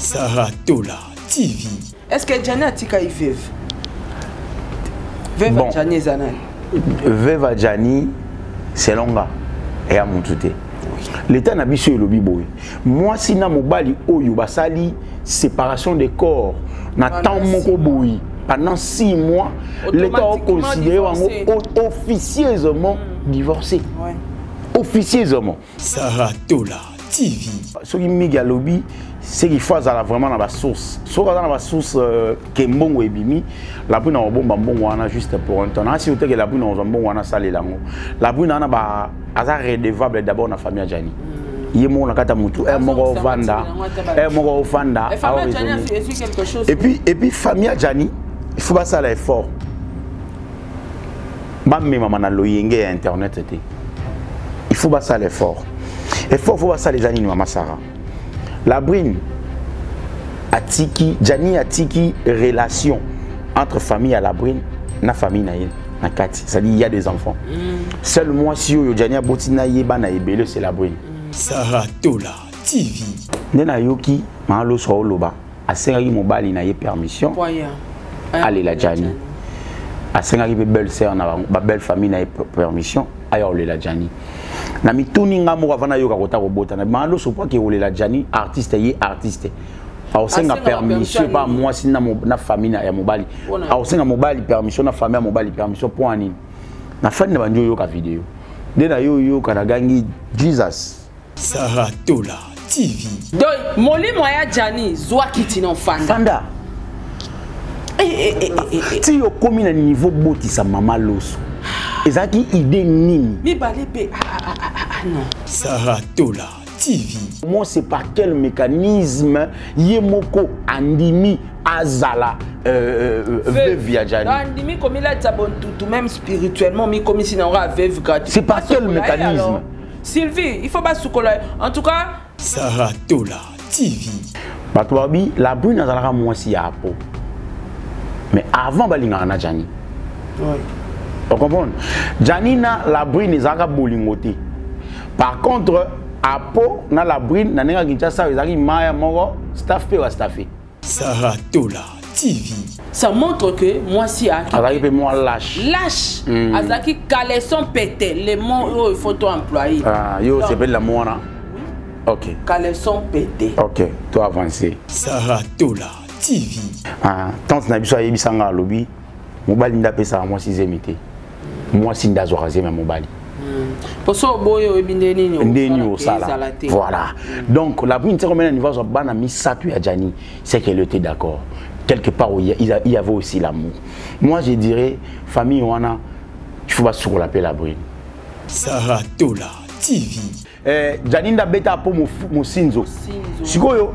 Sarah Tola TV. Est-ce que Gianni atika ye veuve? Veuve bon. Gianni eza nani? Veuve Gianni selon nga eya mutu te. L'état na biso elobi boye. Mwasi na mobali oyo basali séparation des corps na temps moko boye pendant 6 mois l'état a considéré yango officieusement divorcé. Ouais. Officieusement. Sarah Tola TV. Soki mingi alobi c'est qu'il faut azala vraiment na basource soki aza na basource euh, ke mbongo ebimi la brune akobomba mbongo wana juste pour un temps nasi oteke la brune akozwa mbongo wana asalela yango la brune wana ba aza redevable d'abord na famille ya jani ye moko na kati ya motu heure moko ovanda heure moko ofanda et puis famille ya jani il faut basala effort bamemama na loyenge ya internet te il faut basala effort effort faut basala eza nini mama sara la brine atiki jani atiki relation entre famille ya la brine na famille na ye na kati c'est-à-dire il y a des enfants seul mwasi oyo jani aboti na ye bana ebele c'est la brine mm. Sarah Tola TV nde nayoki mama loso aoloba asengaki mobali na ye permission alela jani asengaki mpe belle sœur na bango ba belle famille na ye permission aya kolela jani na mituni nga moko avant nayoka kota kobota na mama loso po ake kolela jani artiste ye artiste akosenga permission epa mwasi na, na famille ya mobali akosenga mobali permission na famille ya mobali permission mpo ya nini nafandi na bandi oyoka video nde na yo oyoka nagangi jesus Sarah Tola TV. Donc, molimo ya Gianni, zwa kiti na fanda. Fanda. Eh, eh, eh, eh, eh. Ti okomi na niveau botisa mama loso. Ezalaki idée nini? Mibale pe ah, ah, ah, ah, ah non. Sarah Tola TV. Moi c'est par quel mécanisme ye moko andimi azala euh, euh, veuve ya Gianni. Andimi komilatisa bontutu même spirituellement mikomisi na ngo veuve gratuit. C'est par quel mécanisme? Sylvie, il faut basukola. En tout cas, Sarah Tola TV. Bato babi la brune azalaka mwasi ya apo. Mais avant balingaka na Gianni. Oui. On comprend? Gianni na la brune ezalaka bolingo te. Par contre, apo na la brune na ndenge Kinshasa ezalaki maya moko staff pe wa staffé. Sarah Tola TV. Ça montre que mwasi azalaki mpe mwa lâche. Lâche. Azalaki caleçon pété, le mot oyo il faut to employer. Ah, yo osepeli na mo wana. Ok. Caleçon pété. Ok, to avancer. Sarah Tola TV. Ah, tante na biso ayebisa nga alobi mobali nde apesaka mwasi zemi te. Mwasi nde azwaka zemi ya mobali. Poso oboyi oyebi nde nini nde nini osala voilà. Donc la brune combien na niveau azwa bana misato ya Gianni, c'est qu'elle était d'accord quelque part où il y avait aussi l'amour. Moi je dirais famille wana il faut basukola mpe la brune. Sarah Tola TV. Eh, Gianni nda beta po mosinzo sikoyo.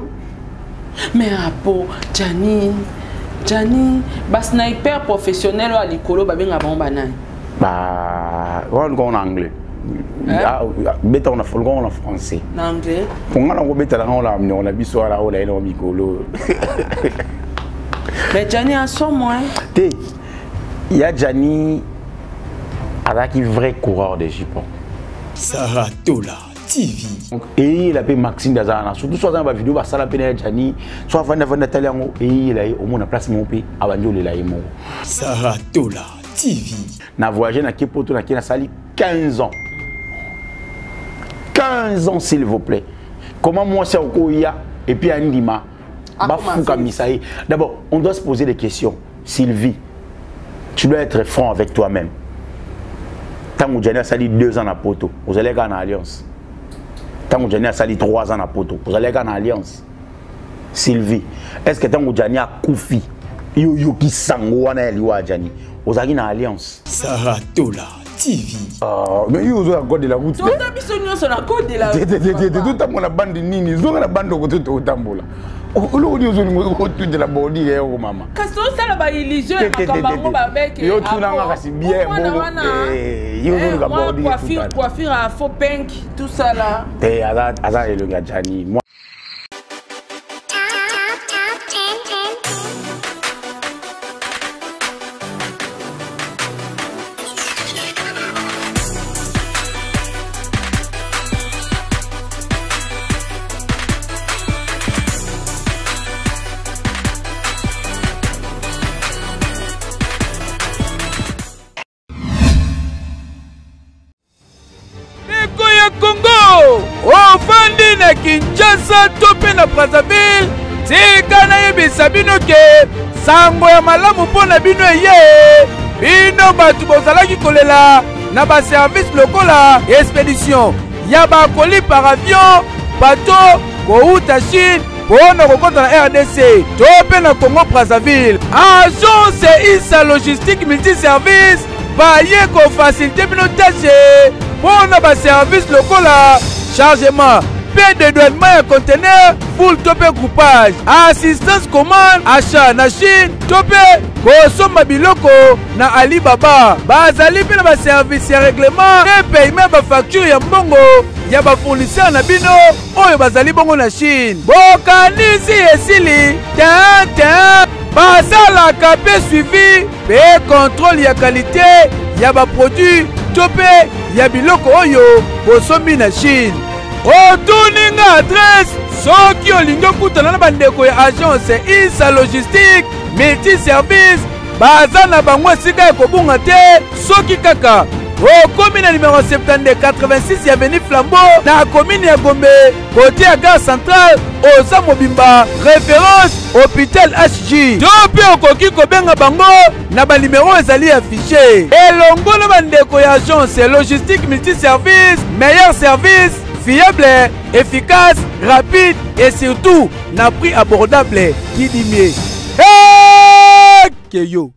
Mais apo Gianni, Gianni ba sniper professionnel oyo ya likolo babenga bango banani? Ba wana luka na anglais beta ona luka na français na anglais po nga nango betala ngo na minoko na biso wana oyo nayeli ngo mikolo. Mais Gianni asomo hein. Te ya Gianni azalaki vrai coureur de jupon. Sarah Tola TV. Eyela mpe Maxime nde azala na surtout so aza na bavideo basala mpe na ya Gianni so avandi avandi atali yango eyela ye omona place moko mpe abandi olela ye moko. Sarah Tola TV. Na voyage na ke poto na ke nasali 15 ans. 15 ans s'il vous plaît. Comment mwasi akoya et puis andima bafukamisa ye. D'abord, on doit se poser des questions. Sylvie, tu dois être franc avec toi-même. Tango Gianni asali 2 ans na poto, ozalaki kaka na alliance. Tango Gianni asali 3 ans na poto, ozalaki kaka na alliance. Sylvie, est-ce que tango Gianni akufi, yo yoki sango wana ya liwa ya Gianni, ozalaki na alliance? Sarah Tola TV. Ah, mais yo ozo na code de la route. Toza biso nyonso na code de la route. Te, te, te, te, totambola bande nini? Zonga na bande okoto totambola. Oloko nini ozolinga otutela bordure ya yoko mama? Kasi osala ba illusion ya makambo yango babeke. Yo tuna nga kasi bien bongo. Yo ozoluka bordure. Coiffure, coiffure à faux pink, tout ça là. Te aza aza elongi ya Gianni. Kinshasa to mpe na Brazzaville, tika nayebisa bino ke sango ya malamu mpo na bino eye. Bino bato bozalaki kolela na baservice lokola expedition ya bakoli par avion, bateau kowuta Chine mpo na kokota na RDC to mpe na Congo Brazzaville. Agence Isa Logistique Multiservice baye kofasilite bino tashe mpo na baservice lokola chargement mpe dedouanement ya conteneur full to mpe groupage, assistance commande, achat na Chine to mpe kosomba biloko na Alibaba. Bazali mpe na baservice ya règlement mpe paiement ya bafacture ya mbongo ya bafournisseur na bino oyo bazali bongo na Chine. Bokanisi esili te te, basalaka mpe suivi mpe contrôle ya qualité ya baproduit to mpe ya biloko oyo bosombi na Chine. Otuni nga adresse soki olingi okutana na bandeko ya agence Isa Logistique Multi Service, baza na bango esika ya kobunga te. Soki kaka okomi na numero 7286 ya avenue Flambeau na commune ya Gombe, kote ya gare centrale, oza mobimba référence hôpital HG, to mpe okoki kobenga bango na banimero ezali affiché. Elongo na bandeko ya agence logistique multiservice, meilleur service, fiable, efficace, rapide et surtout na prix abordable. Qui dit mieux? Hey, Keyo.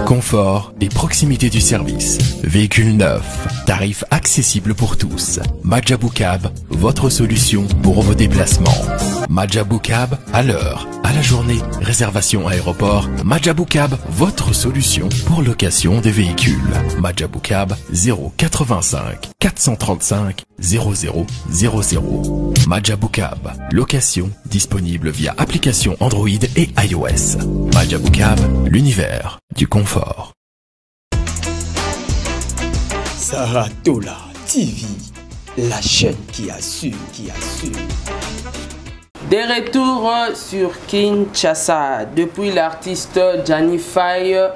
Confort et proximité du service. Véhicule neuf, tarif accessible pour tous. Majabou Cab, votre solution pour vos déplacements. Majabou Cab, à l'heure, à la journée, réservation aéroport. Majabou Cab, votre solution pour location des véhicules. Majabou Cab, 085 435 00 00. Majabou Cab, location disponible via application Android et iOS. Majabou Cab, l'univers du confort. Saratola TV, la chaîne qui assure, qui assure. De retour sur Kinshasa, depuis l'artiste Gianni Faye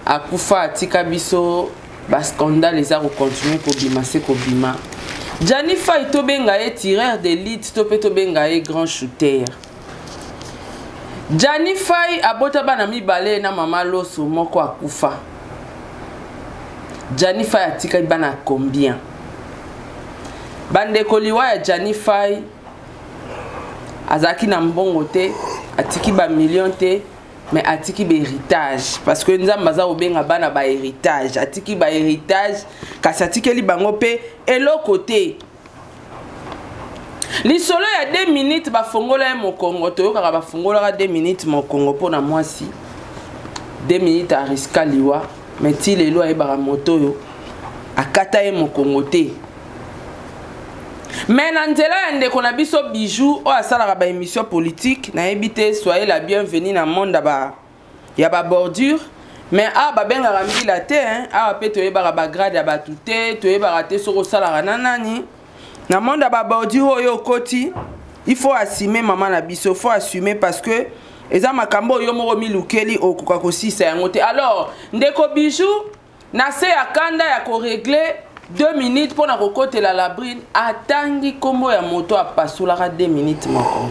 akufa atika biso ba scandale eza kocontinue kobima se kobima. Gianni Faye tobenga ye tireur d'élite to mpe tobenga ye grand shooter. Gianni Faye abota bana mibale na mama Loso moko akufa. Gianni Faye atikaki bana combien? Bandeko, liwa ya Gianni Faye, azalaki na mbongo te, atiki ba million te, mais atiki ba héritage, parce que Nzambe aza kobenga bana ba héritage. Atiki ba héritage, kasi atikeli bango mpe eloko te. Lisolo ya 2 minutes bafongola ye mokongo, toyokaka bafungolaka 2 minutes mokongo mpo na mwasi. 2 minutes ariska liwa, mais ti lelo ayebaka moto oyo akata ye mokongo te. Mais na nzela ya ndeko na biso Bijou oyo asalaka ba émission politique, nayebi te, soyez la bienvenue na monde ya ba bordure. Mais awa babengaka mbila te, hein? Awa mpe toyebaka bagrade ya bato te, toyebaka te soki osalaka na nani na monde ya babordure oyo okoti. Il faut assumer, mama na biso, faut assumer, parce que eza makambo oyo moko milukeli, okoka kosisa yango te. Alors ndeko Bijou, na se ya kanda ya korégler 2 minutes mpo na kokotela Labrine, atangi nkombo ya moto apasolaka 2 minutes mokongo.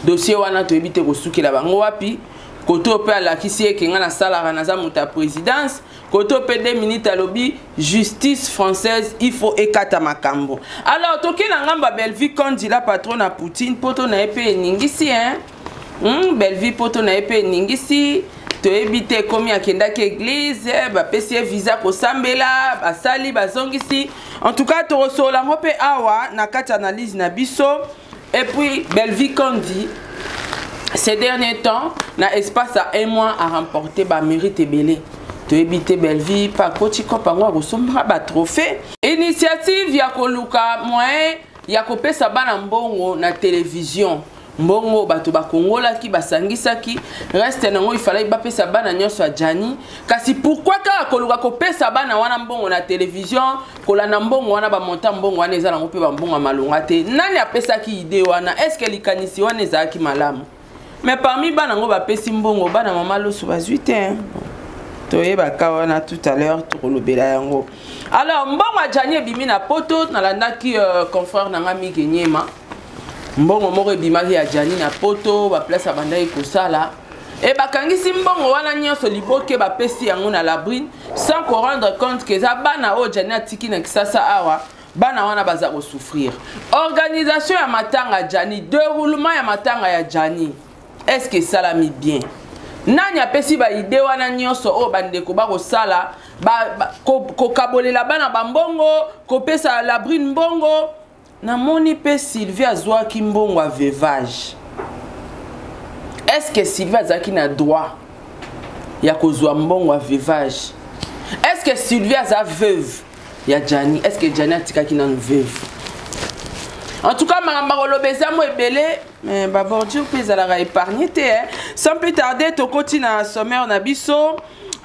Dossier wana toyebi te kosukela bango wapi. Koto mpe alakisi eke nga nasalaka, naza moto ya présidence. Koto mpe 2 minutes alobi justice française il faut ekata makambo. Alors toke na ngambo ya Bellevue Kandila, patron na Poutine. Poto na ye mpe eningisi, hein? Bellevue, poto na ye mpe eningisi. Toyebi te, ekomi akendaki église, bapesi ye visa kosambela, basali bazongisi. En tout cas tokosolola yango mpe awa na kati analyse na biso. Et puis Bellevue Kandi, ces derniers temps, na espace à un mois, a remporté ba mérite ebele. Toyebi te, Bellevue pa akoti kopa yango akosombaka batrophée. Initiative ya koluka moyen ya kopesa bana mbongo na télévision, mbongo bato bakongolaki, basangisaki, reste nango ifalaki bapesa bana nyonso ya Gianni. Kasi pourquoi kaka koluka kopesa bana wana mbongo na télévision? Kolanda mbongo wana, bamonta mbongo wana eza nango mpe bambongo ya malonga te. Nani apesaki idée wana? Est ce que likanisi wana ezalaki malamu? Mais parmi bana yango bapesi mbongo, bana mama Loso bazwi te. Toyebaka wana tout à l'heure tokolobela yango. Alors mbongo ya Gianni ebimi na poto, nalandaki confrère na nga Mike Nyema. Mbongo moko ebimaki ya Gianni na poto, ba place abandaki kosala. E bakangisi mbongo wana nyonso liboke bapesi yango na Labrine sans ko rendre compte que eza bana oyo Gianni atiki na Kisasa awa, bana wana baza ko souffrir. Organisation ya matanga Gianni, déroulement ya matanga ya Gianni, est-ce que esalami bien? Nani apesi ba idée wana nyonso oyo bandeko bakosala, kokabolela bana ba mbongo, kopesa Labrine mbongo? Namoni pe Sylvie azwaki mbongo ya veuvage. Est-ce que Sylvie azalaki na droit ya kozwa mbongo ya veuvage? Est-ce que Sylvie aza veuve ya Gianni? Est-ce que Gianni atikaki nanu veuve? En tout cas, makambo koloba eza mo ebele, mais ba bordure pe ezalaka épargné te, hein. Sans plus tarder, tokoti na sommaire na biso.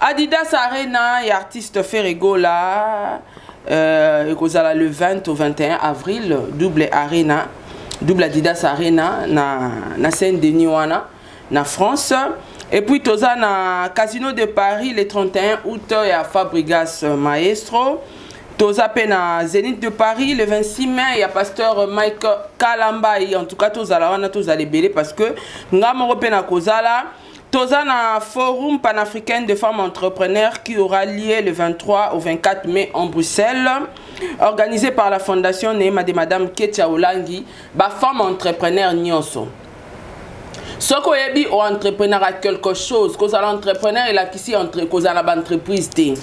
Adidas Arena ya artiste Ferre Gola, ekozala le 20 au 21 avril, double arena, double Adidas Arena na Saint-Denis wana na France. Et puis toza na Casino de Paris le 31 août ya Fabregas Maestro. Toza pe na Zénith de Paris le 26 mai ya pasteur Mike Kalambayi. En tout cas tozala wana, tozala ebele parce que nga moko pe na kozala. Toza na Forum panafricain de femmes entrepreneurs qui aura lieu le 23 au 24 mai en Bruxelles, organisé par la Fondation Neema de Madame Ketia Olangi, ba femme entrepreneur nyonso. Soko oyebi o entrepreneur a quelque chose, kozala entrepreneur elakisi entre kozala ba entreprise te.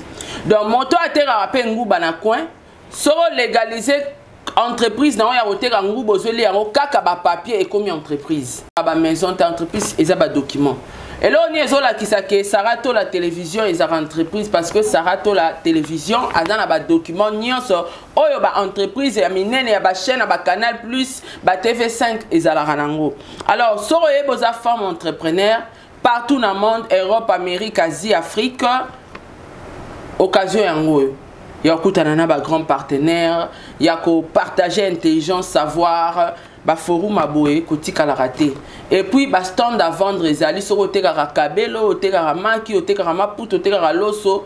Donc moto atekaka pe nguba na coin, soko légaliser entreprise na ya koteka nguba ozoli yango kaka ba papier ekomi entreprise. Ba maison ta entreprise eza ba document. Eloko nini ezolakisa ke Sarah Tola télévision ezaka entreprise parce que Sarah Tola télévision aza na ba document nyonso oyo ba entreprise ya minene ya ba chaîne ya ba Canal Plus, ba TV5 ezalaka nango. Alors soko oyebi oza femme entrepreneur partout na monde, Europe, Amérique, Asie, Afrique, occasion yango oyo ya kokutana na ba grands partenaires, ya ko partager intelligence, savoir, ba forum aboye kotikalaka te. Et puis ba stand à vendre ezali soko otekaka kabelo, otekaka maki, otekaka maputo, otekaka loso,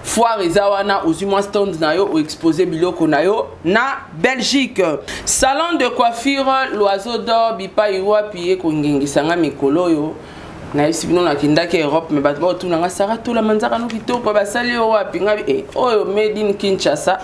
foire eza wana, ozwi mwa stand na yo, oexpose biloko na yo na Belgique. Salon de coiffure l'Oiseau d'Or bipai wapi ekongengisa nga mikolo oyo. Nayebisi bino nakendaki Europe, mais bato bakotuna nga Sarah Tola manzaka no kitoko basali yo wapi? Nga oyo made in Kinshasa,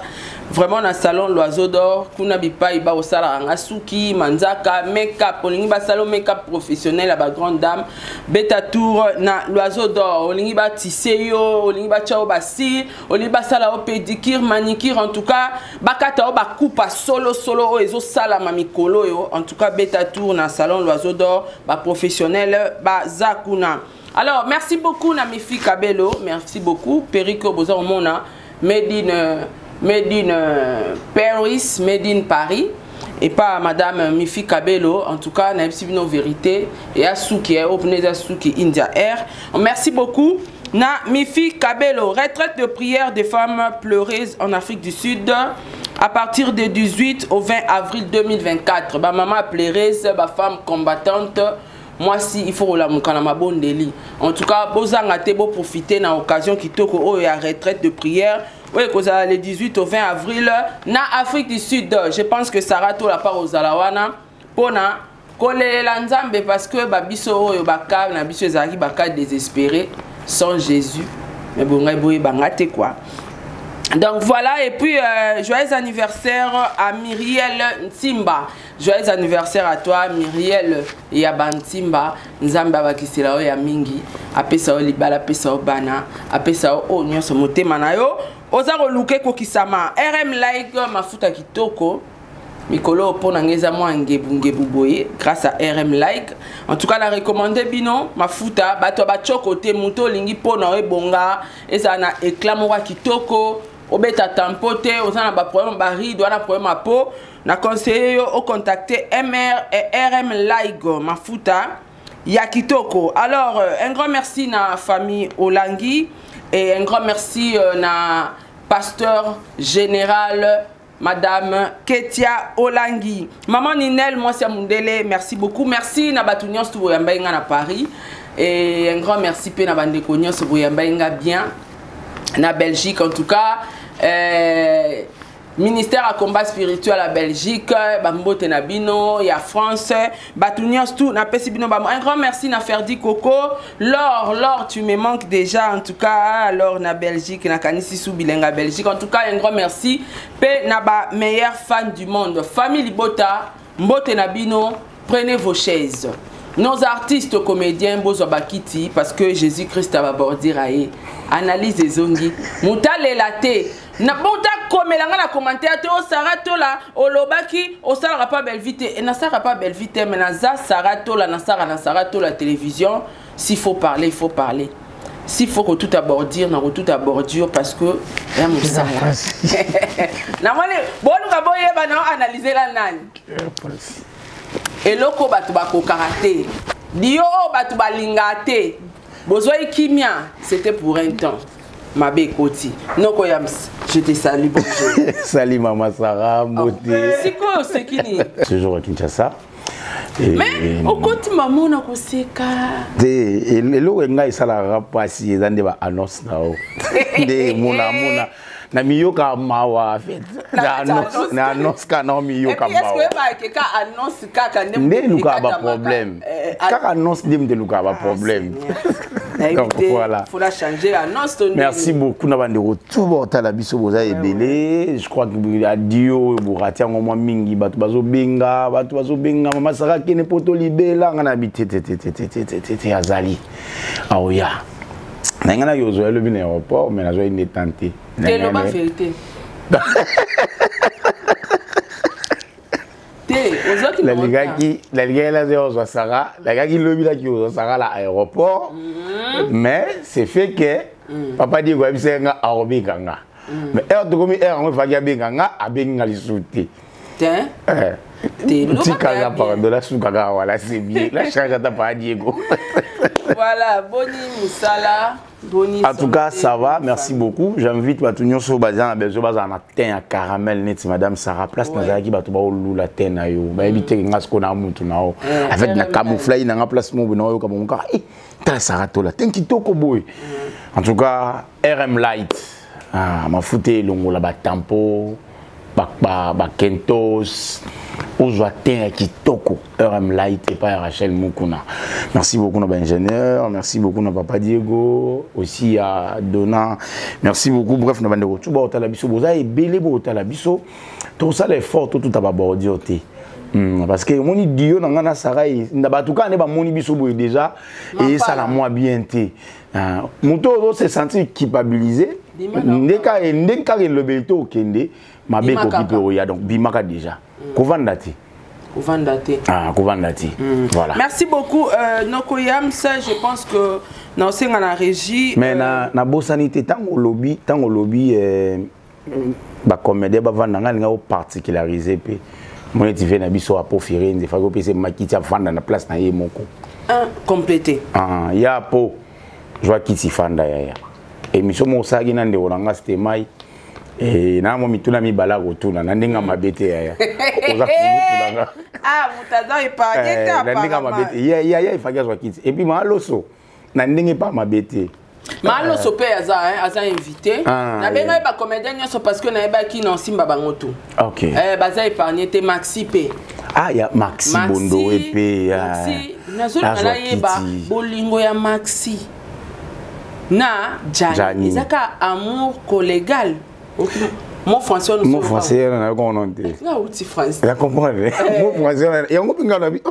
vraiment na salon l'Oiseau d'Or kuna bipai bakosalaka nga suki, manzaka, make-up. Olingi basala make-up professionnel ya ba grande dame, beta tour na l'Oiseau d'Or. Olingi batisse yo, olingi batya yo basi, olingi basala yo pédicure, manicure, en tout cas bakata yo bakupa solo solo oyo ezosalama mikolo oyo. En tout cas beta tour na salon l'Oiseau d'Or, ba professionnel baza kuna. Alors merci beaucoup na Mifi Kabelo, merci beaucoup Perico boza omona made in Paris, made in Paris et pas madame Mifi Kabelo. En tout cas na yebisi bino vérité et asuki e open asuki India Air. Merci beaucoup na Mifi Kabelo. Retraite de prière des femmes pleureuses en Afrique du Sud à partir de 18 au 20 avril 2024. Ba maman pleureuse, ba femme combattante, moi si il faut la mukana mabondeli. En tout cas bozanga te bo profiter na occasion kitoko oyo ya retraite de prière oyo ekozala le 18 au 20 avril na Afrique du Sud. Je pense que Sarah Tola part ozala wana pona kolela Nzambe parce que ba biso oyo ba ka na biso ezalaki ba ka désespéré sans Jésus. Mais bon ngai boye banga te quoi. Donc voilà, et puis joyeux anniversaire à Myriel Ntimba. Joyeux anniversaire à toi Myriel Yaba Ntimba. Nzambe abakisela oyo ya mingi, apesa oyo libala, apesa oyo bana, apesa oyo oyo nyonso motema na yo. Oza koluka ekokisama. RM like mafuta kitoko. Mikolo mpo na nga eza mwa ngebu ngebu boye grâce à RM like. En tout cas na recommander bino mafuta bato ba choko te, moto olingi mpo na ebonga ezala na éclat moko ya kitoko, obeta tampo te, oza na ba problème ba ride, wana problème ya peau, na conseiller yo o contacter MR et RM like mafuta ya kitoko. Alors un grand merci na famille Olangi et un grand merci na pasteur général Madame Ketia Olangi. Maman Ninel, mwasi ya mundele, merci beaucoup. Merci na batu nyonso boyamba nga na Paris. Et un grand merci pe na bandeko nyonso boyamba nga bien na Belgique en tout cas. Euh, ministère ya combat spirituel ya Belgique, bambote na bino, ya France, batu nyonso tout napesi bino ba un grand merci na Ferdi Coco, Laure, Laure, tu me manques déjà en tout cas, Laure na Belgique, na kanisi sous bilenga Belgique. En tout cas, un grand merci pe na ba meilleur fan du monde. Famille Libota, mbote na bino, prenez vos chaises. Nos artistes comédiens bozwa bakiti parce que Jésus-Christ ababordir aye. Analyse ezongi. Mutalela te. Na bota komela nga na commentaire te o Sarah Tola olobaki osalaka pa Bellevue te. Et na salaka pa Bellevue te mais naza Sarah Tola na Sarah na Sarah Tola télévision. S'il faut parler, il faut parler. S'il faut que tout abordir, na tout abordure parce que ya mosala. Namoni boluka boyeba na analyser la nani. Eloko bato bakokaka te. Dio oyo bato balingaka te. Bozwaki kimia, c'était pour un temps. Mabe ekoti. Noko Yams, je te salue, bonjour. Salut Mama Sarah, mbote. Oh, sikoyo oseki nini? Toujours à Kinshasa. Mais okoti mama na koseka. Te eloko ngai esalaka mpasi eza nde ba annonce na yo. Nde mona mona na miyoka mawa en fait. Na annonce ka na miyoka mawa. Nde elukaka ba problème. Kaka annonce nde moto elukaka ba problème. Donc voilà. Faut la changer annonce to. Merci beaucoup na bandeko tout botala biso boza ebele. Je crois que adio borati yango mwa mingi bato bazobenga bato bazobenga mama Sarah kene poto libela nga na bi te azali aoya na nga na yozwa elobi na aéroport mais nazwaki nde temps te. Te loba vérité. Te ozwaki nalingaki nalingaki nazwa ozwa Sarah, nalingaki lobi naki ozwa Sarah na aéroport, mais c'est fait que papa Diego ayebisaki nga akobenga nga, mais heure tokomi heure yango efaki abenga nga, abengi nga lisusu te. Te. Tikanga pardon, nasuka kaka wala, c'est bien la change ata papa Diego. Voilà, boni mosala, boni? En tout cas, ça va, merci beaucoup. J'invite bato nyonso baza na besoin bazala na teint ya caramel neti madame Sarah place. Nazalaki bato baolula teint na yo, bayebi te nga siko na mutu na yo en fait na camouflage na nga place mo boye na oyoka bongo kaka tala Sarah Tola, teint kitoko boye. En tout cas, RM Light, ah, mafuta elongola batampo bakentos, ozwa teint ya kitoko, RM Light epai ya Rachel Mukuna. Merci beaucoup na baingénieur, merci beaucoup na papa Diego aussi ya Dona, merci beaucoup. Bref, na bandeko tu baotala biso, boza ebele, bootala biso, tosala effort totuta babordure te. Parce que omoni dio na nga na Sara na bato kaka nde bamoni biso boye déjà eyesala mwa bien te. Moto oyo se sentir culpabilisé nde kaka elobeli te okende mabe ekoki mpe oya, donc bimaka déjà, kovanda te. Kovanda te. Ah, kovanda te, voilà. Merci beaucoup noko Yams. Je pense que naosenga na régie. Mais nabosani te, ntango olobi bacomédien bavanda, ngai alinga oparticulariser mpe moni ti ve na biso apo Firenze, faki opesa makiti avanda na place na ye moko. Un complété. Ah, ya po zwa kiti fanda yaya. Émission moko osalaki na ndeko na nga Stemai na mwa mituna mibale akotuna na ndenge mabe te yaya, oza kulutu Ah, moto aza épargne te. Na ndenge mabe te yaya, efaki azwa kiti et puis maaloso na ndenge epa mabe te. Maaloso mpe aza invité. Nabengaki bacomédien nyonso parce que nayebaki na osimba bango tu. Baza épargne te, Maxi mpe. Ah ya Maxi Bondo epe. Nazolinga nayeba bolingo ya Maxi na Jani eza ka amour collégal, mot français. Mot français na ko te. Nga uti français. Ya comprendre mot français yango mpe nga na bi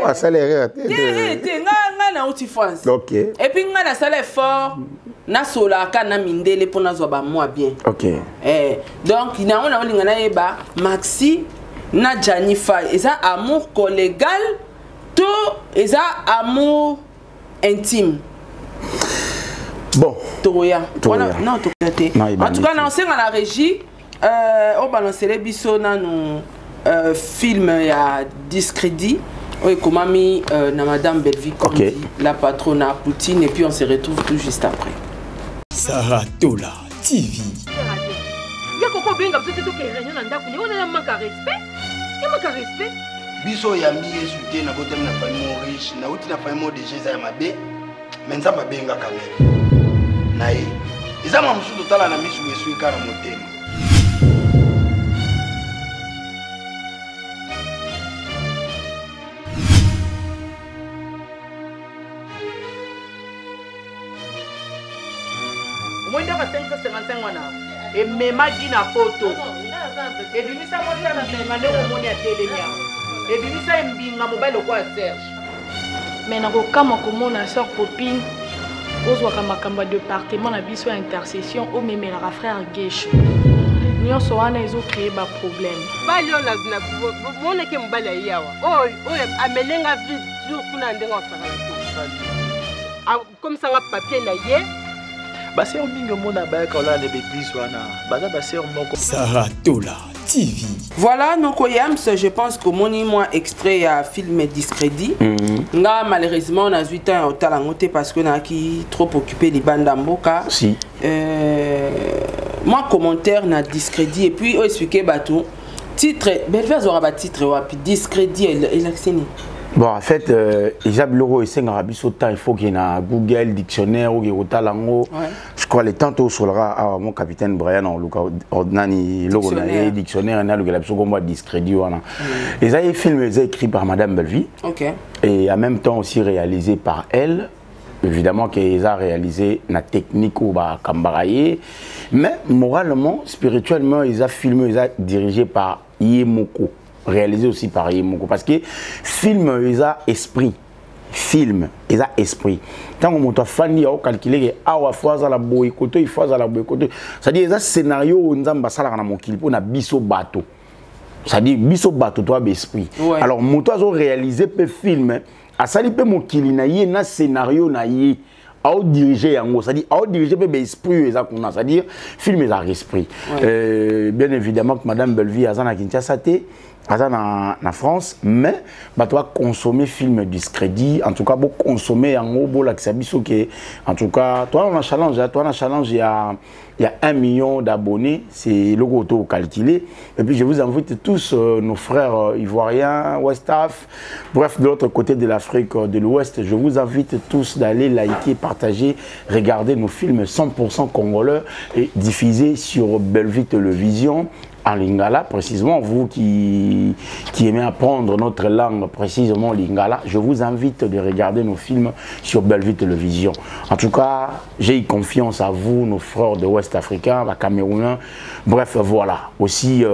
asala erreur te. Te, nga na uti France. Ok. Et puis nga nasala effort, nasolaka na mindele mpo nazwa bamwa bien. Donc nango naolinga nayeba Maxi na Jani Fay eza amour collégal to eza amour intime? Bon. Tokoya non, tokoya te. En tout cas, naosenga na régie obalancele biso nanu film ya Discrédit oyo ekomami na madame Bellevue Kondi, la patronne à Poutine, et puis on se retrouve tout juste après. Sarah Tola TV. Ya koko. Akobenga biso te toke réunion na ndako ne wana ya manque ya respect. Ya manque ya respect. Biso oyambi Yesu te, nabotami na famille moko riche, nauti na famille moko deja eza ya mabe, mais Nzambe abenga quand même na ye. Eza ma mosusu totala na misu esui kaka na motema. Omoni ndako ya 555 wana ememaki na poto, ebimisa mwasi ya mbinga ndenge omoni atelemi awa, ebimisa ye mbinga mobali lokola Serge. Mais nakokamwa komona sœur Popine ozwaka makambo ya departement na biso ya intercession omemelaka frère Gesho. Nyonso wana ezocree baproblème. Mobali oyo moneke mobali aye awa oyo oyo amelenga vide jour kuna ndenge osakana te akomisanga papier na ye. Baseur mingi omona bayaka olala na baeglise wana baza baseur moko. Sarah Tola TV. Voilà, Noko Yams, je pense qu'omoni moi extrait ya film Discrédit. Nga malheureusement na 8 ans otala yango te parce que naki trop occupé libanda mboka. Si. Moi commentaire na Discrédit et puis o expliquer bato titre Bellevue azwaka ba titre wapi Discrédit elakisi nini? Bon, en fait, eza biloko esengaka biso temps, il faut qu'il y ait na Google dictionnaire oyo kotala yango. Je crois le temps tosolaka awa mon capitaine Brian oluka nani eloko na ye dictionnaire na alukela biso kombo ya Discrédit wana. Eza ye film eza écrit par Madame Bellevue. Et en même temps aussi réalisé par elle. Évidemment qu'ils ont réalisé la technique ou ba kambara ye, mais moralement, spirituellement, ils ont filmé, ils ont dirigé par Yemoko, réalisé aussi par Yemoko, parce que film ils ont esprit, film ils ont esprit. Tant qu'on monte fani a calculé que awa fois la boycotto, il faut la boycotto. C'est-à-dire ils ont scénario nzamba sala na mokili pour na biso bateau. C'est-à-dire biso bateau toi esprit. Alors moto a réalisé pe film asali pe mokili na ye na scénario na ye ao diriger yango, c'est-à-dire ao diriger pe ba esprit eza kuna, c'est-à-dire film eza esprit. Bien évidemment que Madame Bellevue aza na Kinshasa te, aza na France, mais bato ba consommer film Discrédit, en tout cas bo consommer yango, bo lakisa biso ke en tout cas toi on a challenge, hein, toi on a challenge, il y a 1 million d'abonnés, c'est le auto calculé. Et puis je vous invite tous nos frères ivoiriens, West-Af, bref de l'autre côté de l'Afrique de l'Ouest, je vous invite tous d'aller liker, partager, regarder nos films 100% congolais et diffusés sur Bellevue Télévision en lingala, précisément, vous qui aimez apprendre notre langue, précisément lingala, je vous invite de regarder nos films sur Bellevue Télévision. En tout cas, j'ai eu confiance à vous, nos frères de Ouest Africains, les Camerounais, bref, voilà. Aussi,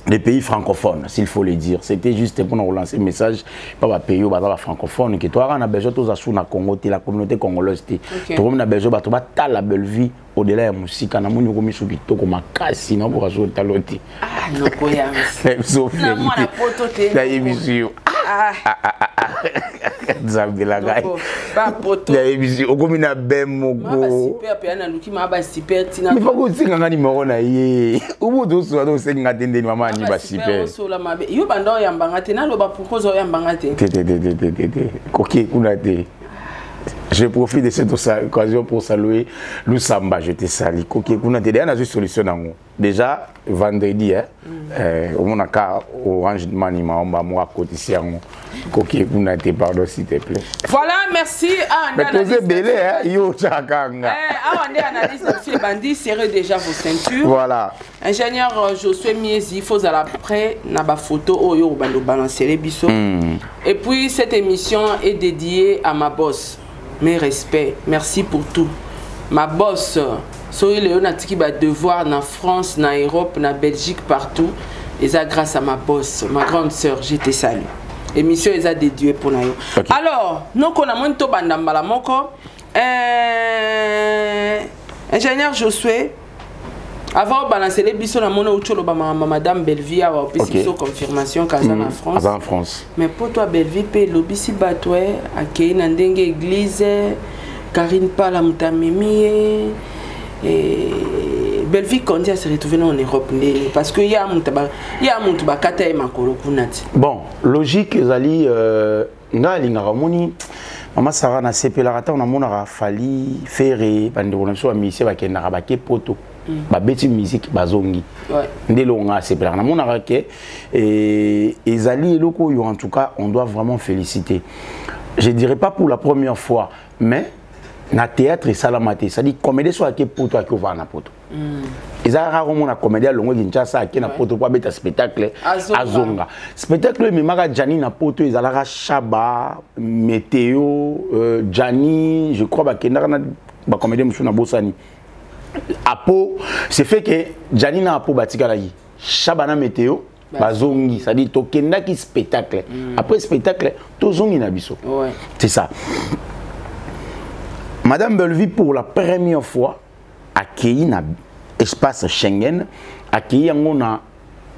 les pays francophones, s'il faut le dire. C'était juste pour nous relancer le message, pas les pays francophones, que toi, on a besoin de tous na Congo, la communauté congolaise, toi, on a besoin de toi, la belle vie, au-delà de la musique, on a mon misu kitoko makasi, non, pour résoudre ta lote. Ah, non, quoi, ya, Mais sauf Na que mwana poto te. Na yebi yo. Ah. Ah, ah, ah, ah. Nzambe la ngai. Noko, ba poto. Na yebi yo, okomi na ben moko. Ma ba super, pe na luki, ma ba super, tina. Mais faut kosenga nga numéro na ye. Obo tosola, tosenga te ndeni, mama ani ba super. Osola mabe. Yo banda oyamba nga te, naloba pourquoi ozo oyamba nga te? Te, te, te, te, te, te, te. Koki kuna te. Je profite de cette occasion pour saluer Lusamba, je te salue. Koki kuna te, d'ailleurs, on a une solution nango. Déjà vendredi, hein, au Monaka, Orange Money, ma omba, moi, côté ici, hein. Koki kuna te, pardon, s'il te plaît. Voilà, merci. Ah, Mais André, posez analyse. belé, hein, yo, chakanga. Eh, ah, André, analyse, monsieur Bandi, serrez déjà vos ceintures. Voilà. Ingénieur Josué Miezi, il faut aller après, na ba photo, oh, yo, bando balancer les bisous. Et puis, cette émission est dédiée à ma boss. Mes respects. Merci pour tout. Ma boss, soki lelo natiki ba devoir na France, na Europe, na Belgique, partout. Et ça grâce à ma boss, ma grande sœur, je te salue. Émission eza dédiée pour na yo. Alors, noko na moni to banda mbala moko. Ingénieur Josué, avant de balancer les biso na mona ucholo ba ma madame Bellevue awa opesi biso confirmation kaza na France. Aza en France. Mais pour toi Bellevue pe lobisi batwe akei na ndenge église Karine Pala mutamemi et Bellevue Kondi a se retrouvé en Europe ndeni parce que ya mutu ba ya mutu bakata ye makolo kuna ti. Bon, logique ezali nga lingaka moni mama Sarah na sepelaka ntango namonaka Fally Ferre bandeko na biso ba musicien bakendaka bake poto. Babeti musique, bazongi. Nde eloko nga asepelaka, namonaka ke ezali eloko oyo, en tout cas, on doit vraiment féliciter. Je dirais pas pour la première fois, mais na théâtre esalama te, c'est-à-dire comédie so ake Poto, ake ovanda na Poto. Eza rare omona comédie alongwe Kinshasa, ake na Poto po abeta spectacle, azonga. Spectacle oyo ememaka Jani na Poto ezalaka Shaba, Météo, Jani, je crois bakendaka na bacomédien mosusu, nabosani. Apo, c'est fait que Jani na Apo batikalaki, Shaba na Météo bazongi, c'est-à-dire tokendaki spectacle, après spectacle tozongi na biso. C'est ça. Madame Bellevue, pour la première fois, accueilli na espace Schengen, accueilli yango na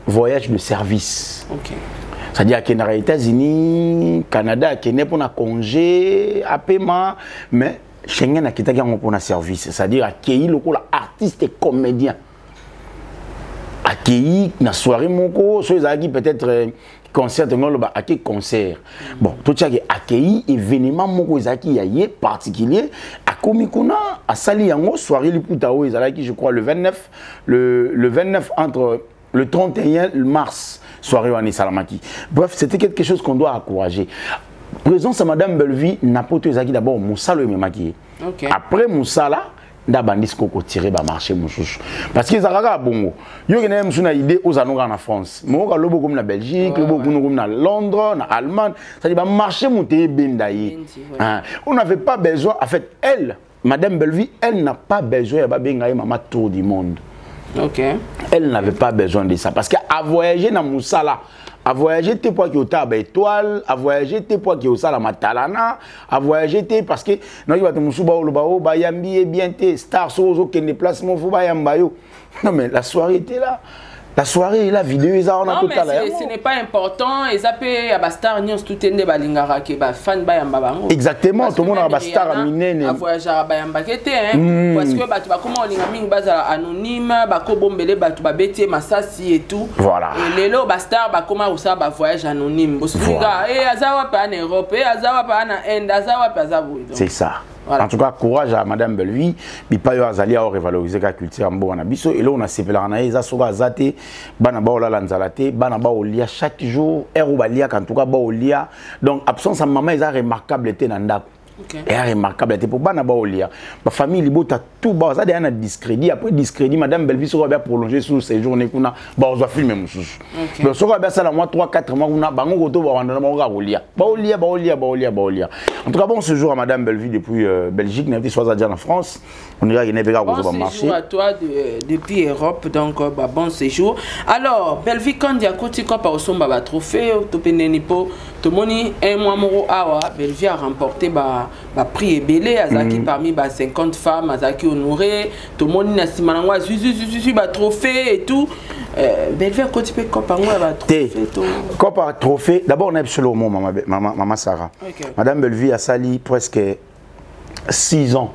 voyage de service. C'est-à-dire akendaka États-Unis, Canada, akende mpona congé apema, mais Schengen akitaki yango mpona service, c'est-à-dire akei lokola artiste et comédien. Akei na soirée moko, so ezalaki peut-être concert, ngo oloba ake concert. Bon, totiaki akei événement moko ezalaki ya ye particulier. Akomi kuna, asali yango soirée liputa oyo ezalaki, je crois, le 29, le 29 entre le 31 mars, soirée wana esalamaki. Bref, c'était quelque chose qu'on doit encourager. Présence ya Madame Bellevue na Poto ezalaki d'abord mosala oyo ememaki ye. Après mosala nde abandi sikoyo kotire bamarché mosusu, parce que ezalaka kaka bongo. Yo okende mosusu na idée, ozala no kaka na France, mokoka lobi okomi na Belgique, lobi okuna okomi na Londres, na Allemagne, c'est-à-dire bamarché moto ebenda ye. Hein. On n'avait pas besoin, en fait, elle, Madame Bellevue, elle n'a pas besoin ya babenga ye mama tour du monde. Elle n'avait pas besoin de ça, parce qu'à voyager na mosala, a voyager te po aki otala baétoile, a voyager te po aki osala matalana, a voyager te parce que nayoki bato mosusu baoloba o bayambi ye bien te. Star, soki ozokende place moko, fo bayamba yo. Non, mais la soirée était là, la soirée est là, vidéo eza wana. Non, mais totala yango. ce n'est pas important. Eza mpe ya bastar nyonso tu te nde balingaka ke bafan bayamba bango. Exactement. Parce que tomonaka même bastar ya Rihanna, minene. avoyageaka, bayambaki te, hein. Parce que bato bakoma kolinga mingi bazala anonyme, bakobombele bato, babeti ye masasi et tout. Et lelo bastar bakoma kosala bavoyage anonyme. Bosuka e aza wapi, ana Europe, e aza wapi, ana Inde, aza wapi, aza boye. Donc, C'est ça. Voilà. En tout cas, courage à Madame Bellevue. Bipai oyo azali awa revaloriser ka culture ya mboka na biso. Eloko nasepelaka na ye eza soki aza te, bana baolala nzala te, bana baolia chaque jour heure oyo baliaka, en tout cas baolia. Donc absence ya mama eza remarquable te na ndako. Eya remarquable te, mpo bana baolia, bafamille libota tout baza deya na discrédit. Après discrédit, Madame Bellevue soki abia prolonger sur séjour ne kuna, bazwa film mosusu. Donc soki abia asala mwa 3 4 mois kuna, bango koto bawanda na bango kaka kolia, baolia, baolia, baolia, baolia. En tout cas, bon séjour à Madame Bellevue depuis Belgique. Nayebi te so aza déjà na France, on dirait qu'il kaka Bon kozwa séjour bamarché. à toi depuis Europe, donc bah, bon séjour. Alors, Bellevue Kandi akoti kopa osomba ba trophée, to pe neni po tomoni un mois moko awa Bellevue a remporté ba prix ebele, azalaki parmi ba 50 femmes, azalaki honoré, tomoni na sima nango azwi zwi zwi zwi ba trophée et tout. Bellevue akoti pe kopa ngo ya ba te trophée to. Copa trophée, d'abord on a biso lomo mama, mama, mama Sarah. Madame Bellevue asali presque 6 ans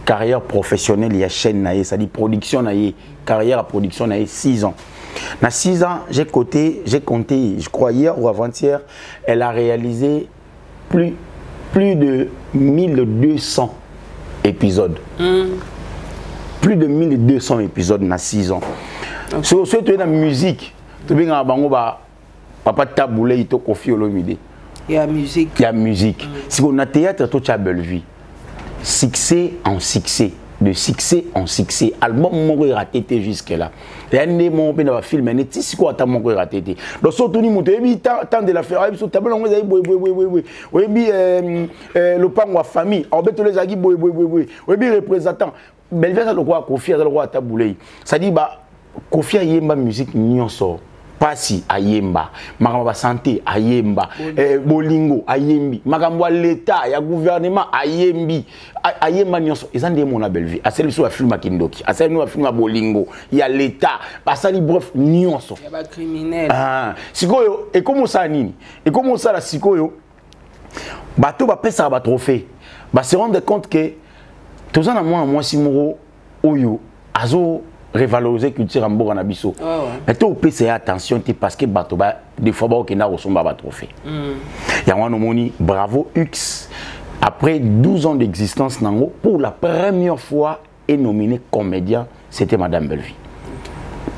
carrière professionnelle ya chaîne na ye, c'est-à-dire production na ye, carrière à production na ye, 6 ans. Na 6 ans, j'ai compté, je crois hier ou avant-hier, elle a réalisé plus de 1200 épisodes. Plus de 1200 épisodes na 6 ans. So so toye na musique, tobengaka bango ba papa Tabu Ley to Koffi Olomide. Ya musique. Ya musique. Sikoyo na théâtre, totya Bellevue, succès en succès, de succès en succès, album moko eraté te jusque là, eya nde moko mpe na bafilm neti sikoyo ata moko eraté te. Donc so otuni moto oyebi temps de la faire, oyebi so tableau yango ezali boye boye boye boye boye, oyebi lopango ya famille aobetolo ezalaki boye boye boye boye, oyebi représentant. Bellevue aza lokola Koffi, aza lokola Tabu Ley, c'est-à-dire ba Koffi ayemba musique nyonso, pasi ayemba, makambo ya basanté ayemba, bolingo ayembi, makambo ya leta ya gouvernement ayembi, ayemba nyonso. Eza nde mona Bellevue asali biso bafilm ya kindoki, asali biso bafilm ya bolingo, ya leta, basali, bref, nyonso. Ya ba criminel. Ah, sikoyo ekomi osala nini? Ekomi osala sikoyo bato bapesaka batrophée base rendre compte ke toza na mwana mwasi moko oyo azo revaloriser culture ya mboka na biso. Mais to opesa ye attention te, parce que bato ba des fois baokenda kosomba batrophée. Yango wana omoni Bravo X, après 12 ans d'existence nango, pour la première fois. enomine comédien, c'était Madame Bellevie.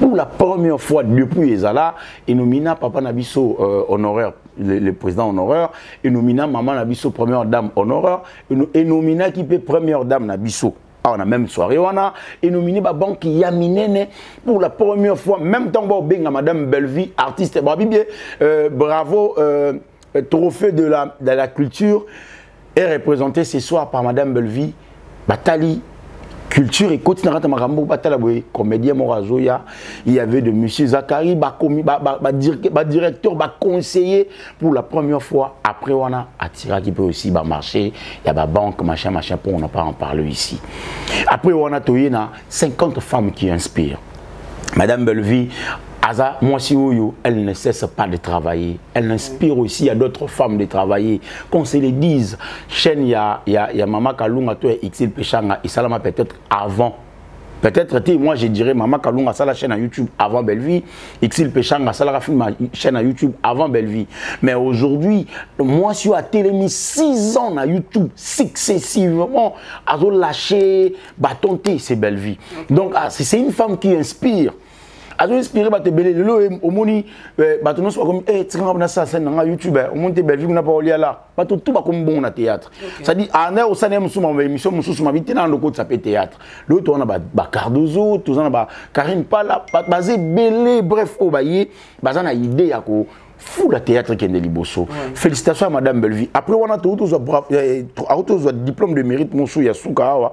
Pour la première fois depuis ezala, enomina papa na biso honoraire, le président honoraire, enomina maman na biso première dame honoraire, enomina qui peut première dame na biso. Ah, on a même soirée wana enominé ba banque ya minene pour la première fois, même temps ba benga Madame Bellevie artiste ba bien, bravo, trophée de la culture est représenté ce soir par Madame Bellevie. Batali culture et continue à makambo batala boye comédien Morazoya, il y avait de monsieur Zachary ba commis ba ba, ba, ba directeur ba conseiller pour la première fois. Après on a attiré qui peut aussi ba marché, il y a ba banque machin machin, pour on n'a pas en parler ici. Après on a toyé na 50 femmes qui inspirent. Madame Bellevie Aza, moi si Oyo, elle ne cesse pas de travailler. Elle inspire aussi à d'autres femmes de travailler. Qu'on se le dise, chaîne, il y a, y a, y a Mama Kalunga, toi, Xil Peshanga, et Salama peut-être avant. Peut-être, moi je dirais, Mama Kalunga, ça la chaîne à YouTube avant Bellevie. Xil Peshanga, ça la film, chaîne à YouTube avant Bellevie. Mais aujourd'hui, moi si à télé mis 6 ans à YouTube, successivement, à lâcher, bâton T, c'est Bellevie. Donc, ah, c'est une femme qui inspire. Azo inspiré bato ebele lelo omoni bato nyonso bakomi tika nga na sala scène na nga YouTube, omoni te Bellevue kuna pa olia la bato tout bakomi bongo na théâtre. C'est-à-dire ana osala ye mosusu ma émission mosusu mabi te na ndoko tsa pe théâtre. Lelo toza na ba Cardozo, toza na ba Karine Pala, baza ebele, bref oyo baye baza na idée ya ko fula théâtre kende liboso. Félicitations à Madame Bellevue. Après wana to tozwa bravo, tozwa diplôme de mérite mosusu ya suka awa.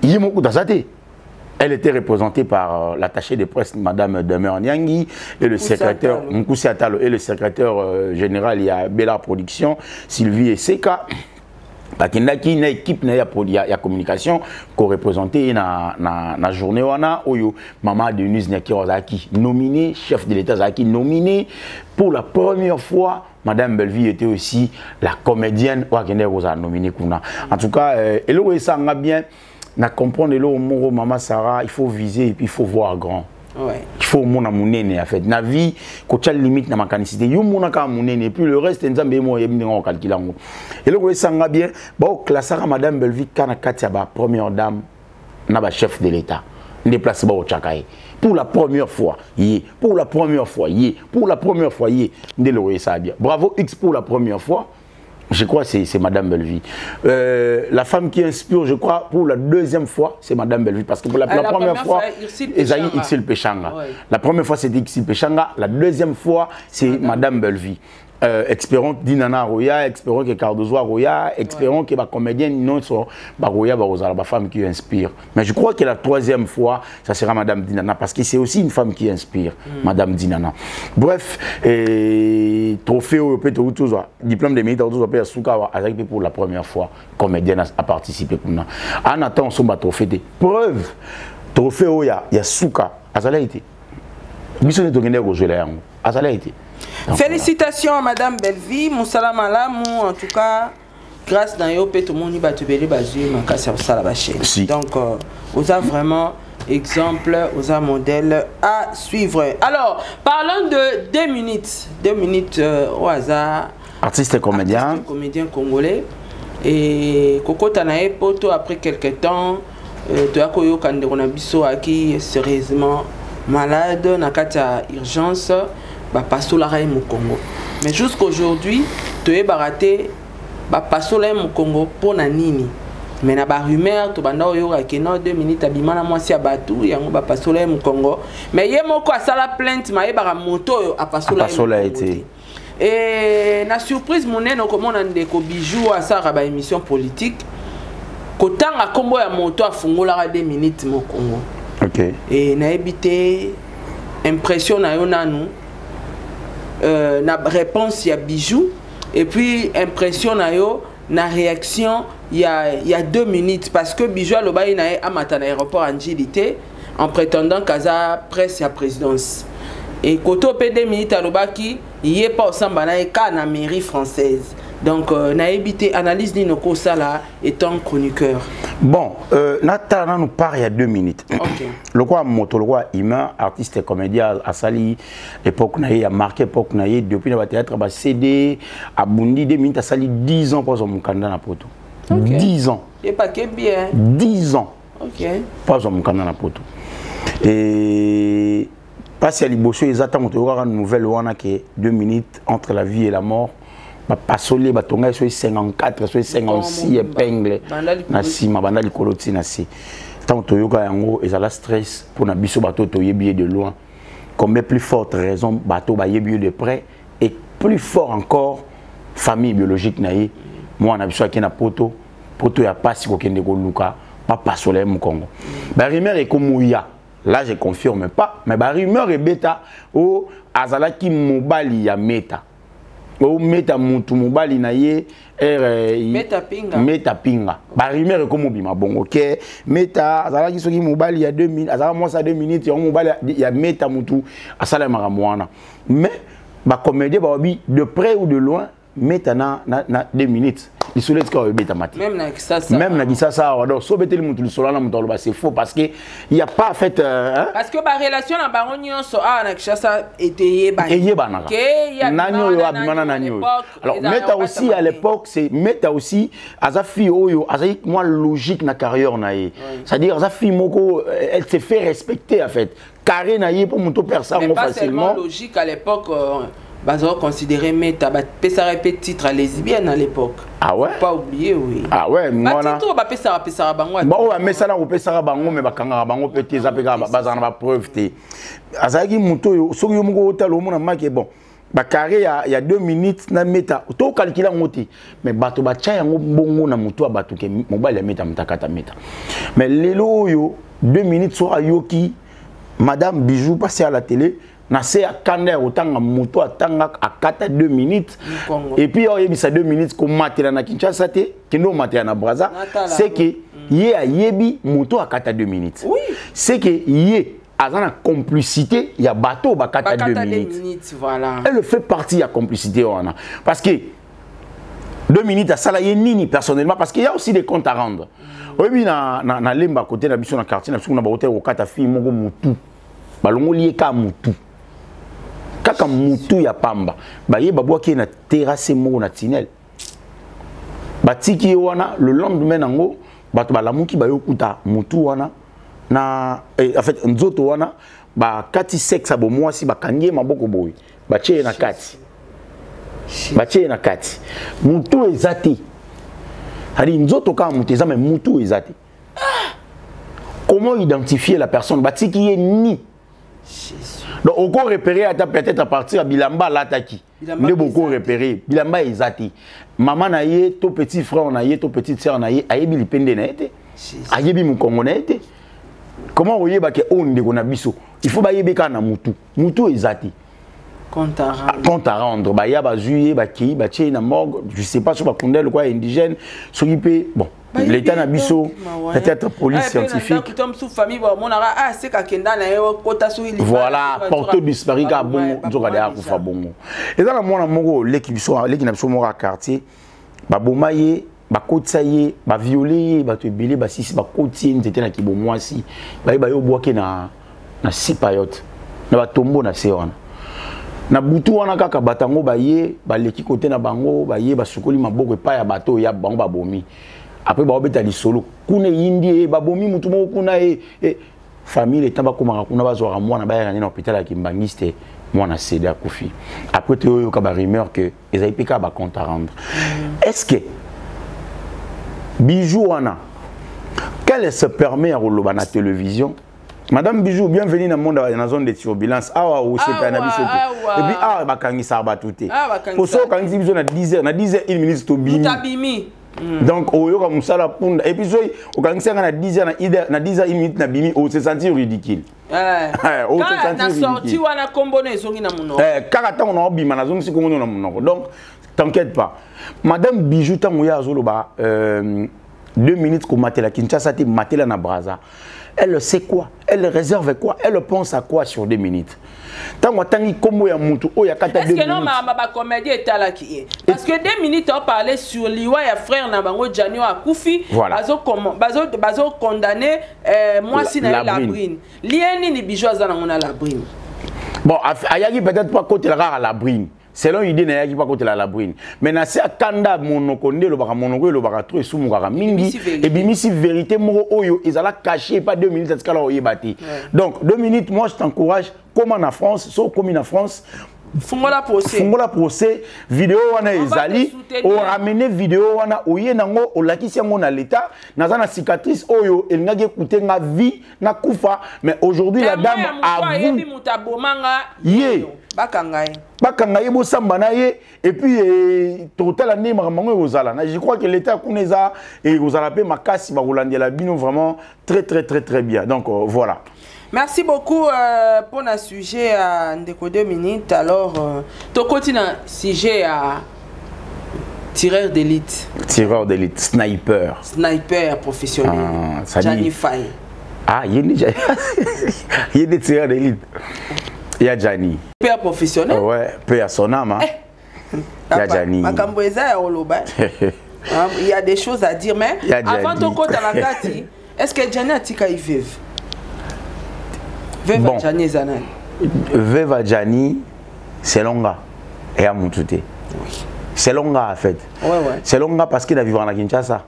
Ye moko taza te. Elle était représentée par l'attaché de presse Madame Demeure Nyangi et le secrétaire Nkoussi Atalo et le secrétaire général il y a Bella Production Sylvie Eseka. Bakendaki na équipe na ya ya, ya communication ko représenter na, na, na journée wana oyo Mama Denise Nyakeru azalaki nominé chef de l'État azalaki nominé pour la première fois. Madame Bellevue était aussi la comédienne oyo akendaki kozala nominé kuna. En tout cas, eloko esanga bien na comprendre le moro Mama Sarah, il faut viser et puis il faut voir grand. Il faut mona munene en fait. Na vie ko tcha limite na macanicité. Yo mona ka munene et puis le reste nzambe mo yebi ndenge ko calculer ngo. Eloko esanga bien ba o classaka Madame Bellevue kana kati ya ba première dame na ba chef de l'État. Nde place ba o tchaka ye. Pour la première fois, yé. Pour la première fois, yé. Pour la première fois, yé. Nde le esa bien. Bravo X pour la première fois. Je crois que c'est Madame Bellevue. La femme qui inspire, je crois, pour la deuxième fois, c'est Madame Bellevue. Parce que pour Ah, la la première première fois, fois, Ursule Esaïe Peshanga. Ursule Peshanga. La première fois, c'était Ursule Peshanga. La deuxième fois, c'est Madame. Madame Bellevue. Espérons que Dinana Roya, espérons que Cardozo Roya, espérons que ma comédienne non soit Roya, ba Rosala, ba femme qui inspire. Mais je crois que la troisième fois, ça sera Madame Dinana, parce que c'est aussi une femme qui inspire, Madame Dinana. Bref, et, trophée au P T O, tout ça, diplôme de mérite, tout ça, P Souka, avec pour la première fois, comédienne a participé pour nous. En attendant, son trophée de preuve, trophée au ya, ya Souka, Azala été. Biso ne tokende ko jouer la yango. Azala été. Donc, félicitations à Madame Bellevue, Moussala Malamou, en tout cas, grâce à yo, tout le monde va te bêler, bazui, makasi ya kosala ba chaîne. Si. Donc, oza vraiment exemple, oza modèle à suivre. Alors, parlons de 2 minutes. 2 minutes au hasard. Artiste et comédien. Artiste et comédien congolais. Et Kokota na ye poto, après quelques temps, toya koyoka ndeko na biso aki sérieusement malade, na kati ya urgence, ba pasolaka ye mokongo. Mais jusqu'aujourd'hui, toyebaka te ba pasola ye mokongo mpo na nini. Mais na ba rumeur, tobanda oyoka ke non, 2 minutes abima na mwasi ya bato, yango ba pasola ye mokongo. Mais ye moko asala plainte, mayebaka moto oyo apasola ye Apasola ye mokongo te. te. Et na surprise monene okomona ndeko Bijou asala ba émission politique, kotanga kombo ya moto afungolaka 2 minutes mokongo. Et nayebi te impression na yo nanu na réponse ya Bijou et puis impression na yo na réaction ya 2 minutes, parce que Bijou alobaki na ye amata na aéroport Ndjili te en prétendant kaza presse ya présidence. Et koto pe 2 minutes alobaki ye pa osamba na ye ka na mairie française. Donc nayebi te analyse nini okosala étant chroniqueur. Bon, natala nanu part il y a 2 minutes. Lokwa moto, lokwa humain, artiste et comédien asali époque na ye, a marqué époque na ye depuis na ba théâtre ba CD abundi 2 minutes asali 10 ans pour son mukanda na poto. 10 ans. Et pas que bien. 10 ans. Mpo azwa mokanda na poto. E mpasi ya liboso eza ntango toyokaka nouvelle wana ke 2 minutes entre la vie et la mort, bapasoli ye, batonga ye soki 54, soki 56 épingle na nsima, banda likolo ti na se. Ntango toyoka yango, ezala stress mpo na biso bato toyebi ye de loin, combien plus forte raison bato bayebi ye de près, et plus fort encore famille biologique na ye. Mwana biso ake na poto, poto ya pasi, kokende koluka bapasola ye mokongo. Barumeur ekomoya là, je confirme pas, mais barumeur ebeta o azalaki mobali ya Meta, o Meta mutu mobali na ye. Meta Pinga. Meta Pinga. Barumeur ekomobima bongo ke Meta azalaki soki mobali ya 2 minutes, azalaka mwasi ya 2 minutes, yango mobali ya Meta mutu asala makambo wana. Mais bacomédien bawabi de près ou de loin Meta na 2 minutes, lisolo etika oyo ebetama te. Même na Kisasa. Même na Kisasa awa. Donc so obeteli motu lisolo wana, moto aloba c'est faux, parce que il y a pas en fait hein? Parce que barelation na bango nyonso awa na Kinshasa ete eyebani. Eyebanaka. Nani oyo abima na nani oyo. Alors Meta aussi, à l'époque, c'est Meta aussi aza fille oyo azali mwa logique na carrière na ye, c'est-à-dire aza fille moko, elle s'est fait respecter en fait, carré na ye mpo moto persa Mais yango pas seulement facilement. logique, à l'époque bazo considérer Meta, bapesaka mpe titre ya lesbienne à l'époque. Ah ouais? Faut pas oublier, oui. Ah ouais, mwana batitre oyo bapesaka pesaka bango. Baoyo bamesana kopesaka bango, me bakangaka bango mpe te, eza mpe kaka bazala na bapreuve te. Azalaki moto oyo soki yo moko otala, omona make bon bacarré ya 2 minutes na Meta, tokalkile yango te, mais bato batya yango bongo na motu ya bato ke mobali ya Meta moto akata Meta. Mais lelo oyo 2 minutes, so ayoki madame Bijou passé à la télé na se ya kanda ya kotanga moto atanga akata 2 minutes, Mokongo. et puis oyebisa 2 minutes komatela na Kinshasa te, kende omatela na Braza. Natala. C'est que ye ayebi moto akata 2 minutes. C'est que ye aza na complicité ya bato oyo bakata 2 bakata 2 minutes. minutes, voilà. Elle fait partie ya complicité wana, parce que 2 minutes asala ye nini personnellement? Parce qu'il y a aussi des comptes à rendre. Oyebi na Lemba, côté na biso, na quartier na biso kuna, bakote kokata fille moko mutu, balongoli ye kaka mutu, kaka mutu ya pamba. Baye babwaki ye na terrasse moko na tunnel, batiki ye wana. Le lendemain nango, bato balamuki, bayokuta mutu wana na en fait nzoto wana bakati sexe ya bomwasi, bakangi ye maboko boye, batie ye na kati, batie ye na kati, mutu eza te. C'est-à-dire nzoto kaka mutu eza, mais mutu eza te. Comment identifier la personne? Batiki ye ni donc oko repérer ata peut-être à partir ya bilamba alataki. Bilamba. Nde boko repérer bilamba eza te. Mama na ye to petit frère na ye to petite sœur na ye ayebi lipende na ye te, ayebi mokongo na ye te. Comment oyeba ke oyo ndeko na biso? Il faut bayebi kaka na mutu, mutu eza te. Compte à rendre. Compte à rendre. Baya bazwi ye, bakei, batie ye na morgue. Je sais pas so bakunda ye lokola indigène, soki mpe bon l'état na biso, peut-être police scientifique. Famille bamonaka, ah, seka akenda na ye kota soki Voilà, porte disparu kaka bongo, nzoka de akufa bongo. Eza na mwana moko, leki biso, leki na biso moko ya quartier, baboma ye, bakotisa ye, baviole ye, bato ebele basisi, bakoti ye nzete na kibomwasi, bayeba ye, obwaki na sipayote na batombo na se wana. Na butu wana kaka bato yango baye, baleki kote na bango, baye basukoli maboko epai ya bato oyo ya bango babomi. Après baobeta lisolo kuna, eyindi ye, babomi mutu moko kuna. Ye famille etan bakomaka kuna, bazwaka mwana, bayaka nde na hôpital ya Kimbangiste, mwana cd akufi. Après toyoyoka barumeur que ezali mpe kaka bacompte à rendre. Est ce que Bijou wana, qu'elle se permet ya koloba na télévision? Madame Bijou, bienvenue na monde na zone de turbulence. Awa osepela na biso te, et puis awa bakangisaka bato te. Po soki okangisi biso na 10 heures, na 10 heures 1 minute tobimi. Abimi. Donc oyoka mosala punda. Et puis soki okangisi yanga na 10 heures, na 10 heures 1 minute na bimi, ose sentir ridicule. Kaka na sorti wana, kombo na ezongi na monoko. Kaka ntango na obima, nazongisi kombo na monoko. Donc t'inquiète pas, madame Bijou, ntango ye azoloba 2 minutes komatela Kinshasa te, matela na Braza, elle sait quoi elle réserve, quoi elle pense à quoi sur 2 minutes, ntango atangi nkombo ya mutu oyo akata Est-ce que non, makambo bacomédie etalaki ye? Parce que 2 minutes oparle sur liwa ya frère na bango Jani oyo akufi. Voilà. Bazocondamner mwasi na ye Labrine. Lien nini Bijou aza nango na Labrine? Bon, ayaki peut-être pas kotela kaka Labrine. Selon idée na yaki bakotela la brune, mais na se akanda monoko nde elobaka, monoko elobaka trop, esumukaka mingi, ebimisi vérité moko oyo ezala caché pas 2 minutes, atikala oyeba te. Donc 2 minutes, moi je t'encourage, comment na France, so komi na France, fungola procès, fungola procès. Vidéo wana ezali, oramener vidéo wana, oye nango, olakisi yango na l'état. Naza na cicatrice oyo elingaki ekute nga vie nakufa, mais aujourd'hui la dame avoue. Ye bakanga ye. Bakanga ye, bosamba na ye, et puis totala nde makambo yango ekozala. Na je crois que l'état kuna eza ekozala mpe makasi, bakolandela bino vraiment très très très très bien. Donc voilà. Merci beaucoup pour le sujet à ndeko 2 minutes. Alors, tokoti na sujet à tireur d'élite. Tireur d'élite, sniper. Sniper professionnel. Ah, Gianni Faye. Ah, il y a des tireurs d'élite. Il y a Gianni. Sniper professionnel. Ouais, peu à son âme. Hein. Eh. Il y a Gianni. Makambo eza ya oloba. Il y a des choses à dire, mais avant tokota na kati, est-ce que Gianni atika veuve? Veuve Bon. Gianni eza nani? Veuve Gianni, selon nga, eya mutu te. Selon nga, en fait. Selon nga, parce qu'il a vivre na Kinshasa.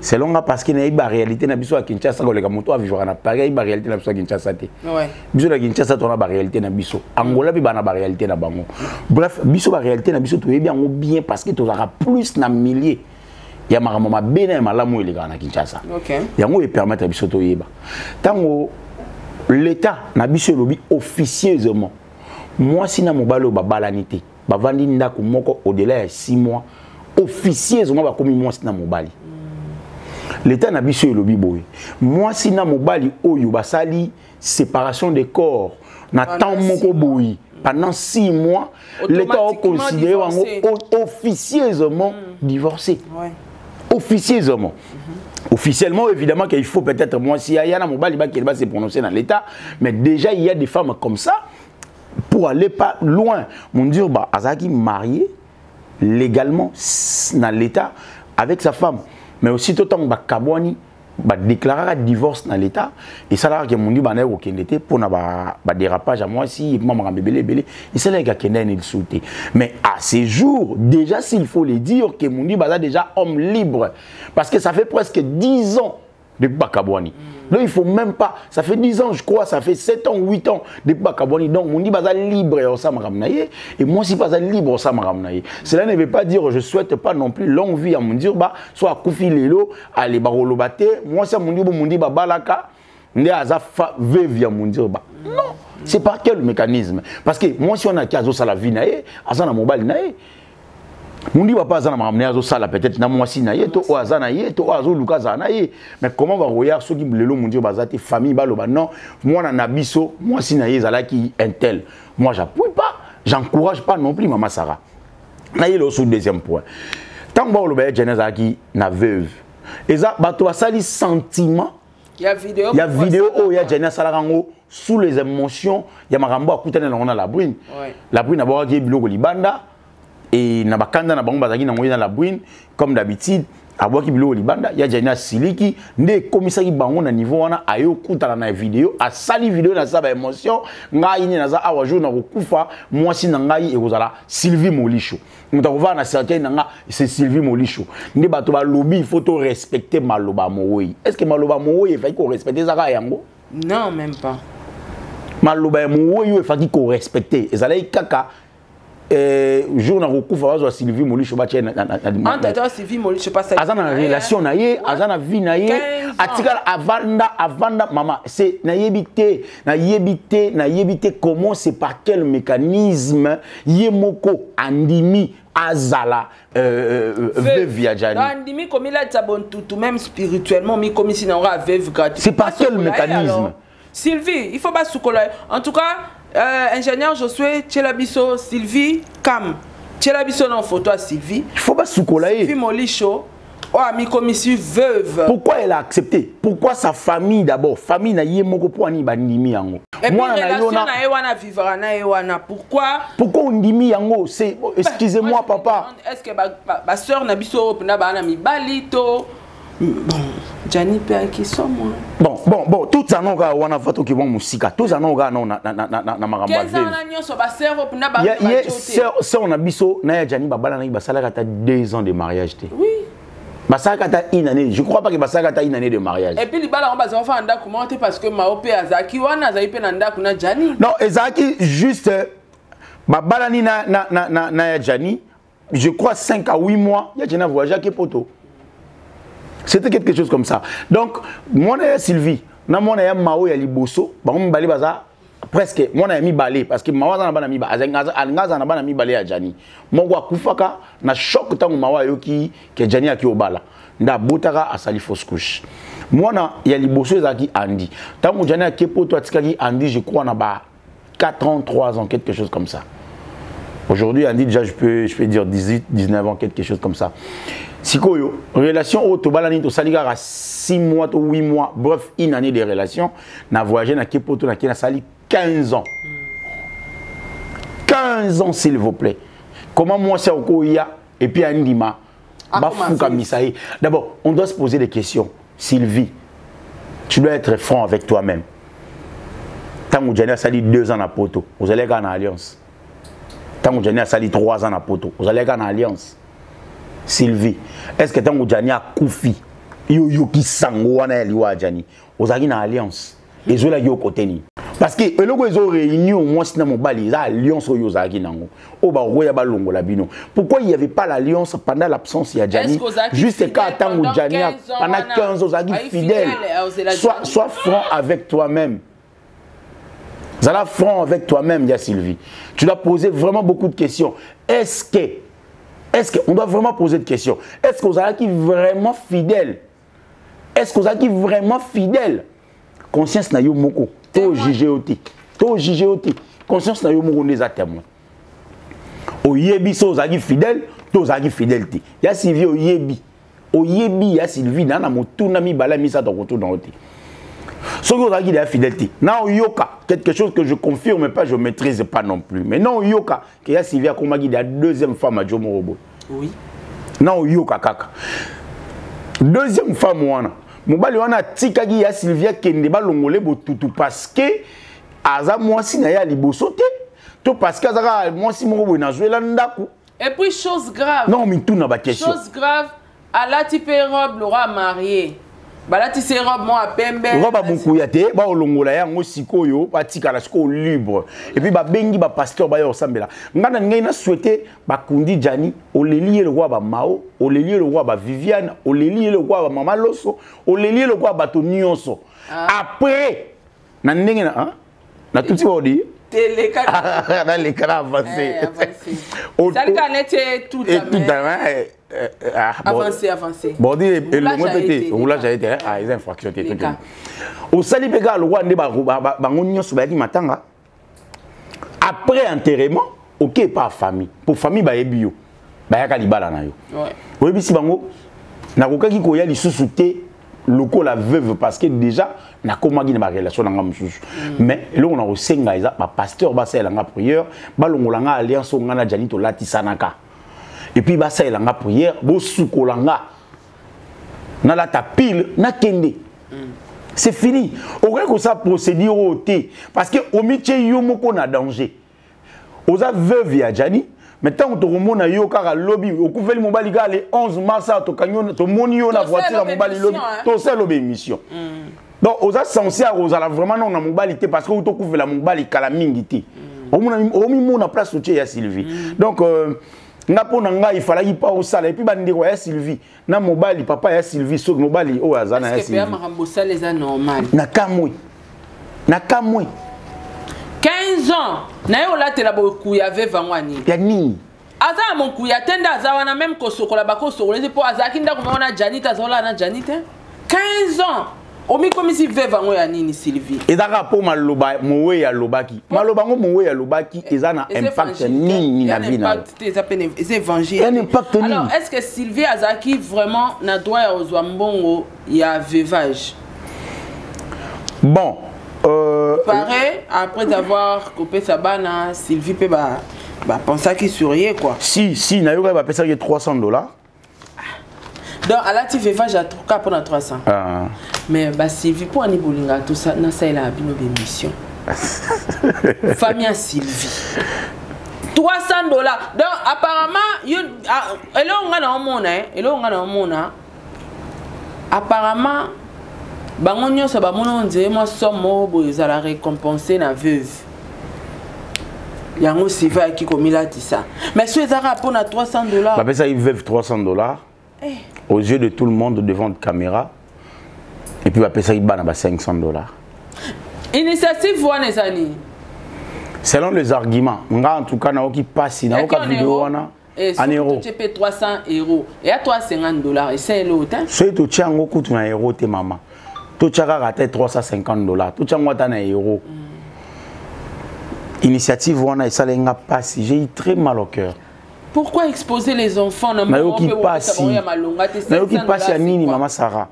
Selon nga, parce qu'il nayebi baréalité na biso ya Kinshasa koleka moto avivre na Paris. Ayebi baréalité na biso ya Kinshasa te. Biso na Kinshasa tona baréalité na biso, Angola mpe bana baréalité na bango. Bref, biso baréalité na biso toyebi yango bien, parce que tozalaka plus na milieu ya makambo mabe na ya malamu oyo elekaka na Kinshasa. Yango epermettre biso toyeba ntango l'état na biso elobi officieusement mwasi na mobali oyo babalani te, bavandi ndako moko au-delà ya 6 mois, officieusement bakomi mwasi na mobali. L'état na biso elobi boye: mwasi na mobali oyo basali séparation de corps na temps moko boye pendant 6 mois, l'état aconsidéré bango officieusement divorcé. Officieusement. Officiellement, évidemment qu'il faut peut-être moi si il y a mobali ba qui va se prononcer dans l'état, mais déjà il y a des femmes comme ça. Pour aller pas loin, mon Dieu, bah azaki marié légalement dans l'état avec sa femme, mais aussi tout temps bakabwani, ba déclarer divorce dans l'état, et ça là que mon Dieu bana okende te pour na ba ba dérapage à moi si mama belé belé et ça là kende ni sauter. Mais à ces jours déjà, s'il faut le dire, que mon Dieu baza déjà homme libre, parce que ça fait presque 10 ans depuis bakabwani. Donc il faut même pas, ça fait 10 ans je crois, ça fait 7 ans, 8 ans depuis bakabwani. Donc mon dit baza libre ça makamnaye, et moi si baza libre ça makamnaye. Cela ne veut pas dire je souhaite pas non plus longue vie à mon dire bah soit kufi lelo aller barolobate, moi ça mon dit mon dit balaka nde aza veuve ya mon dire bah. Non, c'est par quel mécanisme? Parce que moi si on a qui azo la vie na ye, aza na mobali na ye. Mundi va pas na ramener azo sala peut-être na mwasi na ye to o aza na ye to o azo luka za na ye, mais comment va royar ceux qui lelo mundi bazate famille ba loba non moi na biso mwasi na ye zalaki un tel, moi j'appuie pas, j'encourage pas non plus maman Sarah. Na ye le sous deuxième point, tant ba loba ye zalaki na veuve eza bato basali sentiment. Il y a vidéo, il y a vidéo oh il y a Jenna Salarango sous les émotions, il y a marambo akutana na la brune. La brune abwaki biloko libanda. Et na bakanda na bango bazaki na ngoyi na la brune comme d'habitude abwaki biloko libanda ya Jenna siliki nde komisaki bango na niveau wana ayo kutana na vidéo asali vidéo na sa ba émotion ngai ni naza awa jour na kokufa mwasi na ngai ekozala Sylvie Molisho muta kova na certain na nga c'est Sylvie Molisho nde bato ba lobby il faut to respecter maloba moyi. Est-ce que maloba moyi il faut qu'on respecte ça yango? Non, même pas. Maloba moyi il faut qu'on respecte ezala kaka. Jour na kokufa bazwa Sylvie Molisho batie na entre toi Sylvie Molisho pas ça aza na relation na ye, aza na vie na ye, atikala avanda avanda mama c'est na yebité na yebité na yebité comment c'est par quel mécanisme ye moko andimi azala veuve ya Gianni. Andimi comme il a bon tout même spirituellement mi comme si na aura veuve gratuite. C'est par quel mécanisme? Sylvie, il faut pas soukola. En tout cas, ingénieur Josué Tchelabiso, Sylvie Cam. Tchelabiso non photo à Sylvie. Il faut pas soukola. Sylvie Molisho. Oh, ami commissu veuve. Pourquoi elle a accepté? Pourquoi sa famille d'abord? Famille na yé moko po ani ba ndimi yango. Et puis relation na ye wana vivra na ye wana. Pourquoi? Pourquoi on ndimi yango? C'est excusez-moi papa. Est-ce que ba sœur na biso na ba na mibali to Bon, Gianni mpe ayaki somo. Bon, bon, bon, tozala nao kaka wana, va tokeba mosika, tozala nao kaka nao na makambo ya veve wana nyonso, basero mpena. Ye sœur na biso na ya Gianni babalanaki, basalaka ata 2 ans de mariage te. Basalaka ata une année, je crois pas que basalaka ata une année de mariage. Et puis libala yango bazala fana ndako moko te, parce que Mao mpe azalaki wana, azali mpe na ndako na Gianni. Non, ezalaki juste babalani na ya Gianni, je crois 5 à 8 mois, ya Gianni a voyagé ake Poto. C'était quelque chose comme ça. Donc mwana ya Sylvie na mwana ya Mao ya liboso, bango mibale baza presque mwana ya mibale, parce que Mao aza na bana mibale, alinga aza na bana mibale ya Gianni. Moko akufaka na choc ntango Mao ayoki ke Gianni aki obala, nde abotaka, asali fausse couche. Mwana ya liboso ezalaki Andy. Ntango Gianni ake Poto, atikaki Andy, je crois na ba 4 ans, 3 ans, quelque chose comme ça. Aujourd'hui, Andy, déjà, je peux dire 18, 19 ans, quelque chose comme ça. Sikoyo, relation oyo tobalani, tosali kaka 6 mois to 8 mois, bref, une année de relation, na voyagé na Poto, na nasali 15 ans. 15 ans, s'il vous plaît. Comment moi, c'est okoya et puis andima bafukamisa ye? D'abord, on doit se poser des questions. Sylvie, tu dois être franc avec toi-même. Ntango Gianni asali 2 ans na Poto, ozalaki kaka na alliance? Ntango Gianni asali 3 ans na Poto, ozalaki kaka na alliance? Sylvie, est ce que ntango Gianni akufi, yo oyoki sango wana ya liwa ya Gianni, ozalaki na alliance? Ezwelaki yo kote nini? Parce que eloko ezo réunir mwasi na mobali eza alliance oyo ozalaki nango, oyo bakoya balongola bino. Pourquoi il y avait pas l'alliance pendant l'absence ya Gianni, juste ka ntango Gianni, pendant 15 ans ozalaki fidèle? Sois franc avec toi-même. Zala franc avec toi-même, ya Sylvie. Tu dois poser vraiment beaucoup de questions. Est-ce que, on doit vraiment poser de questions. Est-ce que vous avez vraiment fidèle? Est-ce que vous avez vraiment fidèle? Conscience na yo moko. To juger oti. To juger oti. Conscience na yo moko nde eza témoin. Oyebi so ozalaki fidèle, to ozalaki fidèle te. Ya Sylvie, oyebi. Oyebi, ya Sylvie, na na motuna mibale, misato kotuna yo te. Soki ozalaki deya fidèle te, na oyoka quelque chose que je confirme pas, je maîtrise pas non plus, mais na oyoka ke ya Sylvie akomaki deya deuxième femme ya Jo moko boye. Na oyoka kaka deuxième femme wana, mobali wana atikaki ya Sylvie akende balongole botutu parce que aza mwasi na ye ya liboso te, to parce que aza kaka mwasi moko boye nazwela ndako. Et puis, chose grave. Non, mituna baquestion. Chose grave, alati mpe robe lora marié, balatisi ye robe moko ya pembe. Robe ya mokuya te, baolongola yango sikoyo, batikala sikoyo libre. Et puis babengi bapasteur baya kosambela. Ngai na ngai na souhaite bakundi Gianni, oleli ye lokola bamao, oleli ye lokola baviviane, oleli ye lokola bamama Loso, oleli ye lokola bato nyonso. Après na ndenge na, hein? Natuti baodi. Teleka. Naleka na avance. Ezalika neti etuta. Avancé, avancé. Bodi elongo mpe te, roulage aye te, ah, eza infraction te. Osali mpe kaka lokola nde bango nyonso bayaki matanga. Après enterrement, oke epa famille, po famille bayebi yo, bayaka libala na yo. Oyebisi bango: nakokaki koya lisusu te lokola veuve, parce que déjà nakomaki na barelation na nga mosusu. Mais eloko na kosenga eza bapasteur basalela nga prière, balongola nga alliance oyo nga na Gianni tolatisanaka. Et puis basalela nga prière, bosukola nga, nalata pile, nakende. C'est fini. Okoki kosala procédure oyo te, parce que omitie yo moko na danger. Oza veuve ya Gianni, mais ntango tokomona yo kaka lobi okufeli mobali kaka le 11 mars awa, tokangi, tomoni yo na voiture ya mobali lobi, tosala lobi émission. Donc oza censé ya kozala vraiment non na mobali te, parce que tokufela mobali kala mingi te. Omimona place otie ya Sylvie. Donc nga, mpo na ngai, ifalaki mpa osala. Et puis bandeko ya Sylvie na mobali, papa ya Sylvie, soki mobali oyo aza na ya Sylvie, na kamwe, na kamwe. 15 ans na ye, olatela bokuya veuve yango ya nini? Ya nini? Aza na mokuya te, nde aza wana. Même kosokola, bakosokola te, mpo azalaki ndako moko na Gianni te, azolala na Gianni te. 15 ans omikomisi veuve yango ya nini, Sylvie? Eza kaka mpo maloba mowei alobaki, maloba yango mowei alobaki eza na impact nini na vie na yo? Eza évangile. Eza na impact nini? Alors, est ce que Sylvie azalaki vraiment na droit ya kozwa mbongo ya veuvage? Bon, Pareil, après avoir kopesa bana, Sylvie mpe bapensaki sur ye, quoi. Si, si, nayokaki bapesaki 300 $. Donc alati veuvage ya ka mpona 300. Ah. Mais basylvie, mpo ani bolingaka nasalelaka bino bémission? Famille ya Sylvie, 300 $. Donc apparemment yo, ah, eloko nga na omona, eloko nga na omona, apparemment bango nyonso bamoni ondire mwa somme moko boye ezala récompense na veuve yango. Sylvie ayaki komilatisa, mais so eza kaka mpona 300 $. Bapesaki veuve 300 $ Eh. aux yeux de tout le monde, devant caméra, et puis bapesaki bana ba 500 $. Initiative wana eza nini? Selon les arguments, nga en tout cas nayoki mpasi, nayoka video wana. En euro, totie mpe 300 euros, eya 350 $, esa eloko te. Soki totia yango kutu na euro te, mama, totia kaka ata 350 $, totia yango ata na euro. Initiative wana esalaki nga mpasi, j'ai eu très mal au cœur. Pourquoi exposer les enfants na Nayoki mbongo mpe pasi. bopesa bango ya malonga te? Nayoki 500 mpasi ya dollars, nini? c'est quoi? Mama Sara,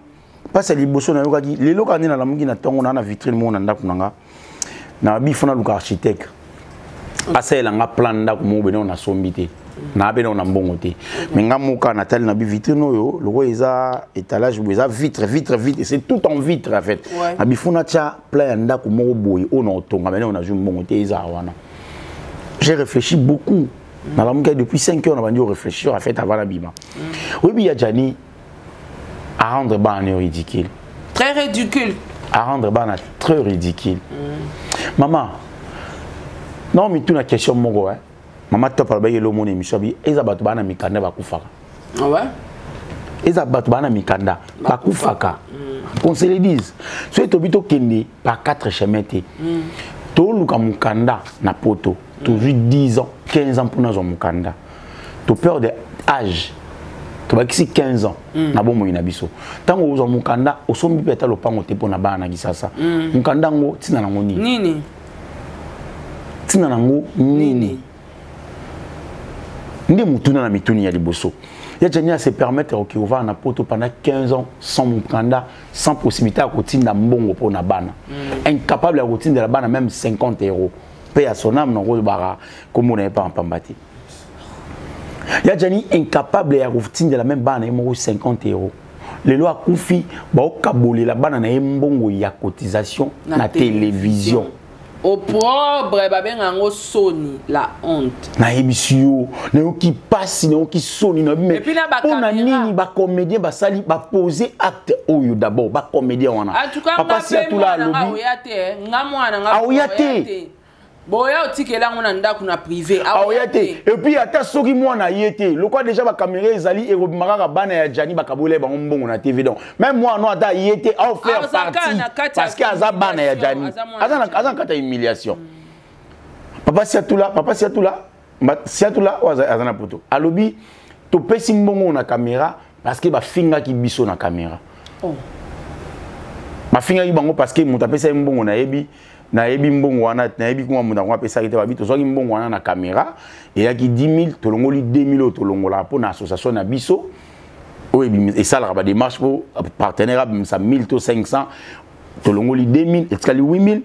mpasi ya liboso nayokaki lelo kaka nde nalamuki na ntongo na vitrine moko na ndako na nga, na bi fo naluka architecte asalela nga plan ndako moko bene oyo nasombi te, naa mpe na mbongo te, mais nga moko natali na bi vitrine oyo lokola eza étalage boye, eza vitre, vitre, vitre, c'est tout en vitre en fait. Na bi fo natya plan ya ndako moko boye oyo na otonga bene oyo nazwi mbongo te, eza wana. J'ai réfléchi beaucoup, nalamuki depuis 5 heures, na bandi réfléchir en fait avant nabima. Oyebi, ya Jani à rendre bana ridicule. Très ridicule. À rendre bana très ridicule. Mama, non, mituna question moko, hein. Mama Top alobaki elo mona émission abi eza bato bana mikanda bakufaka. Ah ouais? Eza bato bana mikanda bakufaka, qu'on se le dise. Soki tobi tokende par quatre chemin te, toluka mokanda na poto, tozwi 10 ans, 15 ans mpona azwa mokanda, toperdre âge, tobakisi 15 ans na bomoi na biso. Ntango ozwa mokanda, osombi mpe ata lopango te mpo na bana na Kisasa. Mokanda yango ntina nango nini? Nini? Ntina nango nini? Nde motuna na mituni ya liboso ya Jani a se permettre oki ovanda na poto pendant 15 ans sans mokanda, sans possibilité ya kotinda mbongo mpo na bana, incapable ya kotindela bana même 50 euros mpe ya son âme. Nango olobaka kombo na ye pamba te. Ya Jani incapable ya kotindela même bana na ye moko 50 euros. Lelo akufi, baokabolela bana na ye mbongo ya cotisation na télévision. Opprobre, babenga yango soni, la honte. Nayebisi yo, nayoki pasi, nayoki soni. Et puis na Mpona bacaméra. nini bacomédien basali bapose acte oyo? D'abord bacomédien wana, En tout cas, papa nga mpe Siatula mwana nga alobi oya te, eh. Nga mwana nga Aoya te. Boya otikela yango na ndako na privé. Aoya te. Et puis ata soki mwana ye te, lokwa déjà bacaméra ezali, ekobima kaka bana ya Jani bakabola bango mbongo na TV. Donc même mwana no, ata ye te, aofaire Aza kaka partie na kati ya parce que aza bana ya Jani. Aza mwana. Aza na kati ya humiliation. Papa Siatula, papa Siatula, Siatula oyo aza na poto alobi topesi mbongo na caméra parce que bafingaki biso na caméra. Oh. Bafingaki bango parce que moto apesaki mbongo, nayebi mbongo wana, nayebi kuma moto yango apesaki te. Babi tozwaki mbongo wana na caméra, eyaki 10 000, tolongoli 2 000 oyo tolongolaka mpo na association na biso oyo esalaka badémarche mpo partenaire abimisa 1000 to 500. Tolongoli 2 000, etikali 8 000.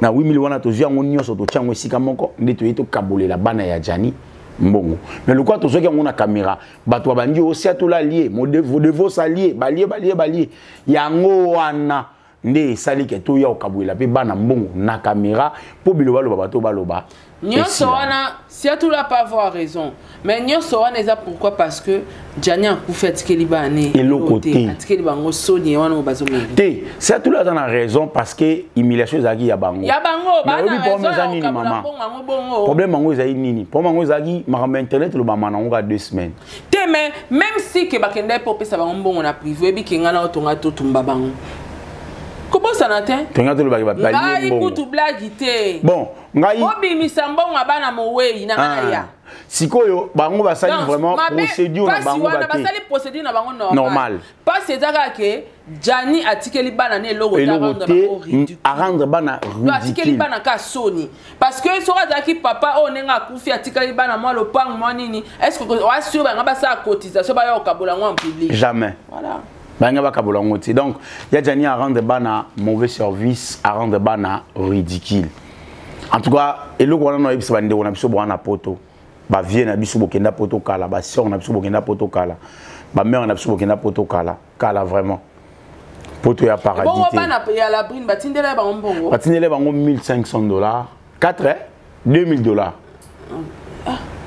Na 8 000 wana, tozwi yango nyonso, totia yango esika moko nde toye tokabolela bana ya Jani mbongo. Mais lokola tozwaki yango na caméra, bato babandi osia tola lie modevo salie balie balie balie yango wana nde esali ke toya kokabolela mpe bana mbongo na caméra mpo biloba baloba, bato baloba. Nyonso Esila. wana, Siatula pas avoir raison, mais nyonso wana eza pourquoi? Parce que Jani akufi, atikeli bana Eloko te. Atikeli bango soni wana oyo bazomeli. Te, Siatula aza na raison parce que humiliation ezalaki ya bango. Ya bango. Mais Bana oyebi problème raison eza ya nini, kokabola mama? mbongo yango bongo. Problème yango ezali nini? Problème yango ezalaki makambo ya internet, elobama nango ka 2 semaines. Te, mais même si ke bakendaki mpo opesa bango mbongo na privé, oyebi ke ngai na otonga totumba bango, kobosana te. Tonga tolobaki balie Ngai mbongo. kutu blague te. Bon, ngai Obimisa mbongo ya bana mowei na ngai na ya. Sikoyo bango basali Donc, vraiment procédure na pasi bango wana bate. Basali procédure na bango normal. Normal. Pasi eza kaka ke Jani atikeli bana na eloko te. Eloko Arendre te. bango ridicule. Arendre bana Donc, atikeli ridicule. bana ka soni parce que soki azalaki papa oyo ndenge akufi, atikali bana mwa lopango mwa nini, est ce que oasure banga basala cotisation, baya kokabola yango en public? Jamais. Voilà. Banga bakabola yango te. Donc ya Jani arendre bana mauvais service, arendre bana ridicule. En tout cas, eloko wana na oyebisa bandeko na biso bowana poto, bavie na biso bokenda poto kala, basœur na biso bokenda poto kala, Bamare na biso bokenda poto kala kala, vraiment poto ya paradis. Bongo bana ya Labrine, batindela bango mbongo? Batindela bango 1500 dollars, 4 2000 dollars.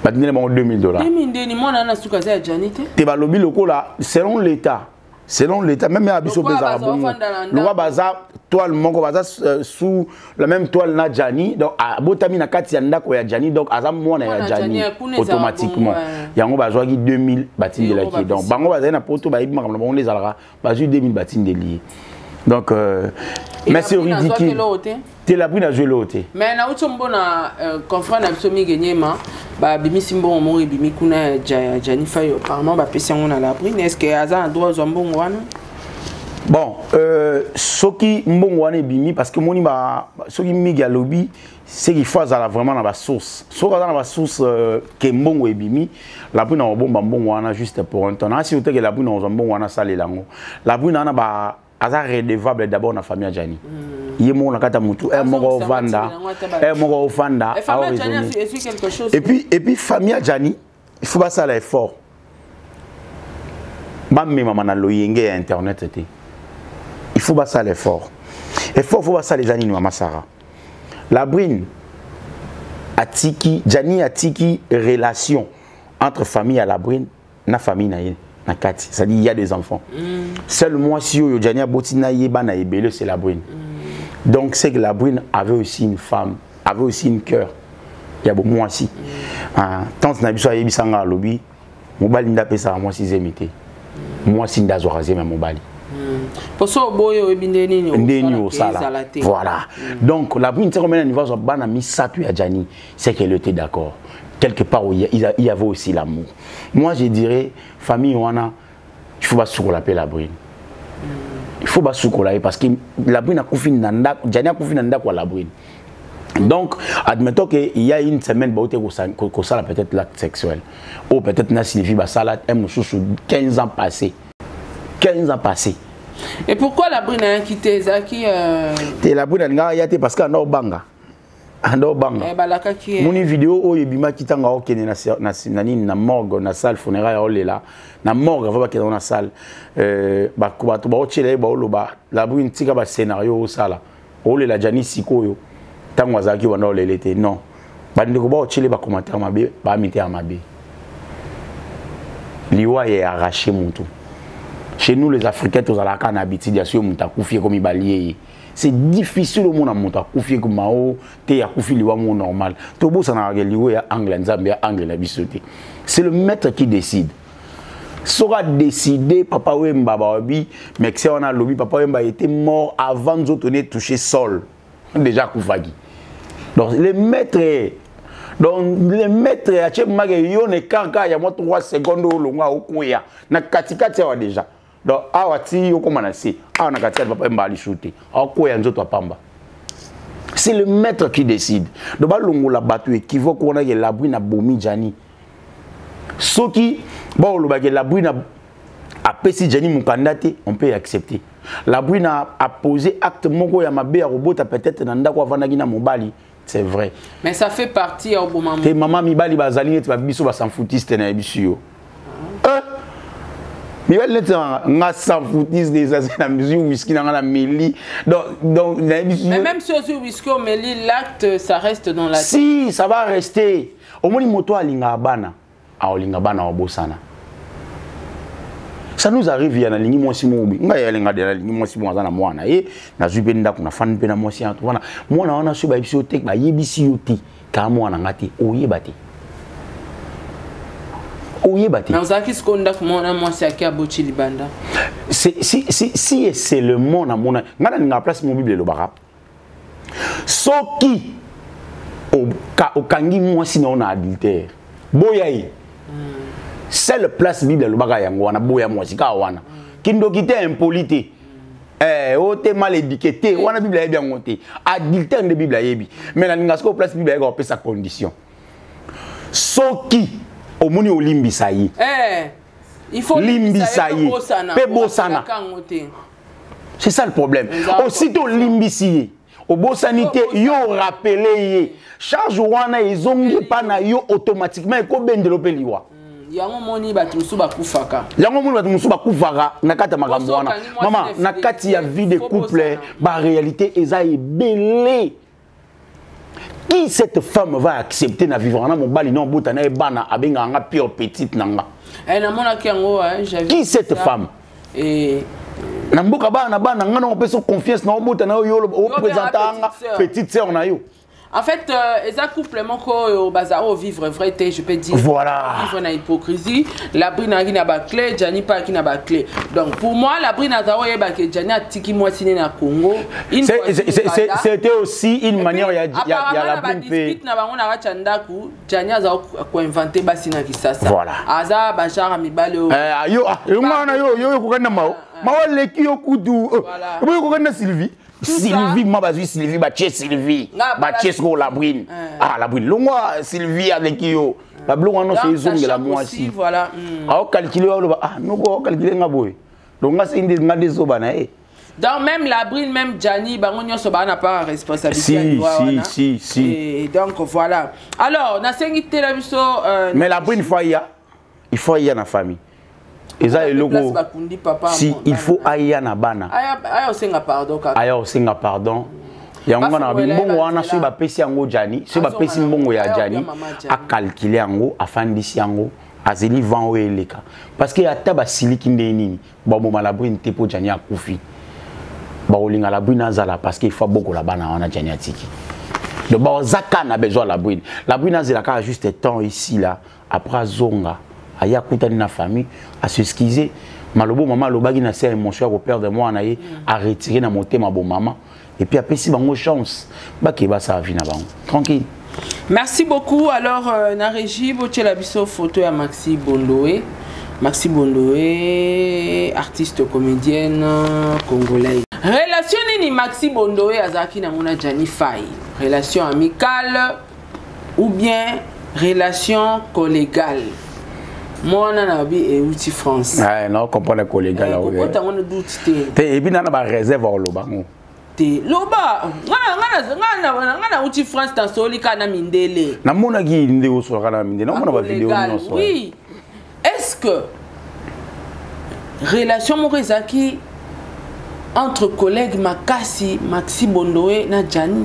Batindela bango 2000 dollars. 2000 ndeni? Mwana na suka aza ya Jani te. Te, balobi lokola selon l'état même ya biso mpe ezalaka bongo. Lokola baza toile moko, baza sous la même toile na Jani, donc abotami na kati ya ndako ya Jani, donc aza mwana ya Jani automatiquement. Yango bazwaki 2000, batindelaki. Donc bango bazali na poto, bayebi makambo na bango nde ezalaka. Bazwi 2000, batindeli ye. Donc mais c'est ridicule te. Labrine azwi eloko te. Mais nauti omona confrère na biso Mige Nyema, babimisi mbongo moko ebimi kuna ya Jani Fayo. Apparemment bapesi yango na Labrine. Est ce que aza na droit azwa mbongo wana? Bon, soki mbongo wana ebimi, parce que moni ba, soki Mige alobi, c'est qu'il faut azala vraiment na basource. Soki aza na basource ke mbongo ebimi, Labrine akobomba mbongo wana juste pour un temps. Nasi oteke Labrine akozwa mbongo wana, asalela yango. Labrine wana ba aza redevable d'abord na famille ya Jani. Ye moko na kati ya motu moko ovanda, moko ofanda. Et puis famille ya Jani, il faut basala effort, bamemama na loyenge ya internet te. Il faut basala effort. Effort faut basala eza nini, mama Sara? Labrine atiki Jani, atiki relation entre famille ya Labrine na famille na ye na kati, c'est-à-dire il y a des enfants. Seul mwasi oyo Jani aboti na ye bana ebele, c'est Labrine. Donc c'est que Labrine avait aussi une femme, avait aussi une cœur ya bomwasi. Ah, tante na biso ayebisanga, alobi mobali nde apesaka mwasi zemi te, mwasi nde azwaka zemi ya mobali. Poso oboyi, oyebi nde nini. Nde nini osala, voilà. Donc Labrine ti komena niveau azwa bana misato ya Jani, c'est qu'elle était d'accord quelque part où il y avait aussi l'amour. Moi, je dirais, famille wana, il faut basukola mpe Labrine. Il faut basukola ye parce que Labrine akufi na ndako, Jani akufi na ndako ya Labrine. Donc admettons que il y a une semaine bauti kosala peut-être l'acte sexuel, ou peut-être na Sylvie basala un mosusu 15 ans passé, 15 ans passé. Et pourquoi Labrine ayaki te? Ezalaki Te, Labrine alingaka ya te parce que anda obanga, anda obanga. Eh, balakaki. Moni video oyo ebimaki ntango aokende na nini, na morgue, na salle funéraire, aolela na morgue avant bakende na salle. Bato baotiela ye, baoloba: "Labrine, tika bascénario osala, olela Jani sikoyo, ntango azalaki banda olele te." Non, bandeko baotiele bacommentaire mabe, baamite ya mabe. Liwa ye arraché motu. Chez nous les Africains, tozalaka na habitude ya soki moto akufi, ekomi balie ye. C'est difficile omona moto akufi ekoma o te, akufi liwa moko normal. Tobosanaka ke liwa ya angle ya Nzambe, ya angle na biso te. C'est le maître qui décide. Soki adécide, Papa Wemba bawabi médecin wana alobi Papa Wemba était mort avant nzoto ne toucher sol, déjà akufaki. Donc le maître, donc le maître atie make yo na kaka ya mwa 3 secondes, olongwa, okwea na katikati awa déjà. Donc awa ti okóma na se awa na katikati, Papa Wemba alisu te, akwea nzoto apamba. C'est le maître qui décide. Donc balongola bato équivoque wana ke Labrine abomi Jani. Soki baolobaki Labrine apesi Jani mokanda te, on peut accepter. Labrine a posé acte moko ya mabe ya kobota peut-être na ndako avandaki na mobali, c'est vrai. Mais ça fait partie ya oboma. Te, mama, mibali bazali neti babiso basanfutiste na yebiso yo. Mibali neti nga sanfutiste eza na mesure whisky na nga na meli. Donc nayebi. Mais même si ozwi whisky, omeli, l'acte, ça reste dans la Si, ça va rester. Omoni, moto alingaka bana, aolinga bana, obosana. Ça nous arrive ya nalingi mwasi moko boye, ngai alinga de nalingi mwasi moko, aza na mwana ye, nazwi mpe ndako, nafandi mpe na mwasi wana. Mwana wana, soki bayebisi yo te, bayebisi yo te kaa mwana nga te, oyeba te, oyeba te. Mais ozalaki sikoyo ndako mwana mwasi ake aboti libanda. Si et seulement namona ngai nalingaka place mo Bible elobaka soki okangi mwasi na yo na adultère, boya ye. Seule place Bible elobaka yango wana, boya mwasi kaka wana. Kindoki te, impoli te, o te mal éduqué te, wana Bible ayebi yango te. Adultère nde Bible ayebi. Mais nalinga sikoyo place Bible ayeka kopesa condition: soki omoni, olimbisa ye. Il faut limbisa ye mpe bosana. C'est ça le problème. Aussitôt olimbisi ye, obosani te, yo orappeler ye, charge wana ezongi mpa na yo automatiquement, ekobendela mpe liwa. Yango moni bato mosusu bakufaka. Yango moni bato mosusu bakufaka na kati ya makambo wana. Mama, na kati ya vie de couple, baréalité eza ebele. Qui cette femme va accepter na vivre na mobali na obota na ye bana, abengaka nga pure petite na nga? Eh, namonaki yango, qui cette femme? Eh, na mboka bana na bana nga na opesa confiance na obota na yo, yo oprésenta nga petite sœur na yo. En fait, eza couple moko oyo baza oyo vivre vrai te, je peux dire. Voilà. Vivre na hypocrisie. Labrine ayaki na baclé, Gianni mpe ayaki na baclé. Donc pour moi, Labrine aza oyeba ke Gianni atiki mwasi ne na Congo. C'était aussi une manière ya Labrine mpe na bango na kati ya ndako. Gianni aza koinvente basi na Kisasa. Voilà. Aza bagenre ya mibale oyo. Yo wana yo okokani na mao mao aleki yo kutu oyo okokani na Sylvie. Sylvie, ma bazwi Sylvie, batie Sylvie, batie sikoyo Labrine. Ah, Labrine longwa, Sylvie aleki yo. Babiloko wana nyonso ezongela mwasi. Aocalcule, oloba: "Ah, noko aocalcule nga boye." Donc nga sei nde nga nde zoba na ye. Donc même Labrine, même Gianni, bango nyonso baa na part ya responsabilité. Si, si, si, si. Et donc voilà. Alors nasengi te na biso Mais Labrine, faut aya, il faut aya na famille. Eza eloko si il faut aya na bana. Aya osenga pardon kaka. Aya osenga pardon. Yango nga na mbongo wana, soki bapesi yango Gianni, soki bapesi mbongo ya Gianni, acalcule yango, afandisi yango, azeli vent oyo eleka, parce que ata basiliki nde nini, baboma Labrine te mpo Gianni akufi. Bakolinga Labrine azala, parce que il faut bokola bana wana Gianni atiki. Donc baza kaka na besoin Labrine. Labrine azela kaka juste temps ici là, après azonga, aya akutani na famille, as'excuse. Malobo mama alobaki na se ya émotion ya koperdre mwana ye, aretire na motema bomama, et puis apesi bango chance, bakee basala vie na bango tranquille. Merci beaucoup. Alors, na régie, botiela biso photo ya Maxi Bondoe. Maxi Bondoe, artiste comédienne congolaise. Relation nini Maxi Bondoe azalaki nango na Gianni Fay? Relation amicale ou bien relation collégale? Mwana na bi euti France. Ah, non, comprendre collégal. Kokota yango na doute te. Te, et puis nana ba réserve oloba ngo. Te, loba. Nga nauti France, nasoli kaka na mindele. Namonaki nde osolaka na mindele, namona bavideo nyonso. Oui. Est-ce que relation moko ezalaki entre collègue makasi, Maxi Bondoe na Gianni?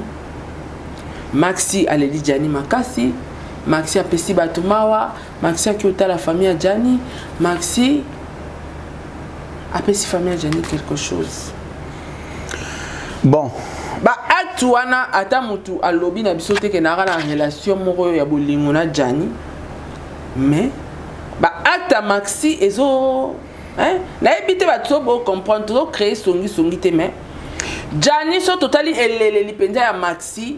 Maxi aleli Gianni makasi, Maxi apesi bato mawa, Maxi aki otala famille ya Gianni, Maxi apesi famille ya Gianni quelque chose. Bon. Baacte wana, ata motu alobi na biso te ke naka na relation moko oyo ya bolingo na Gianni, mais baacte ya Maxi ezo, hein? Nayebi te, bato so bocomprendre, tozocréer songisongi te, mais Gianni, so totali eleleli mpenza ya Maxi,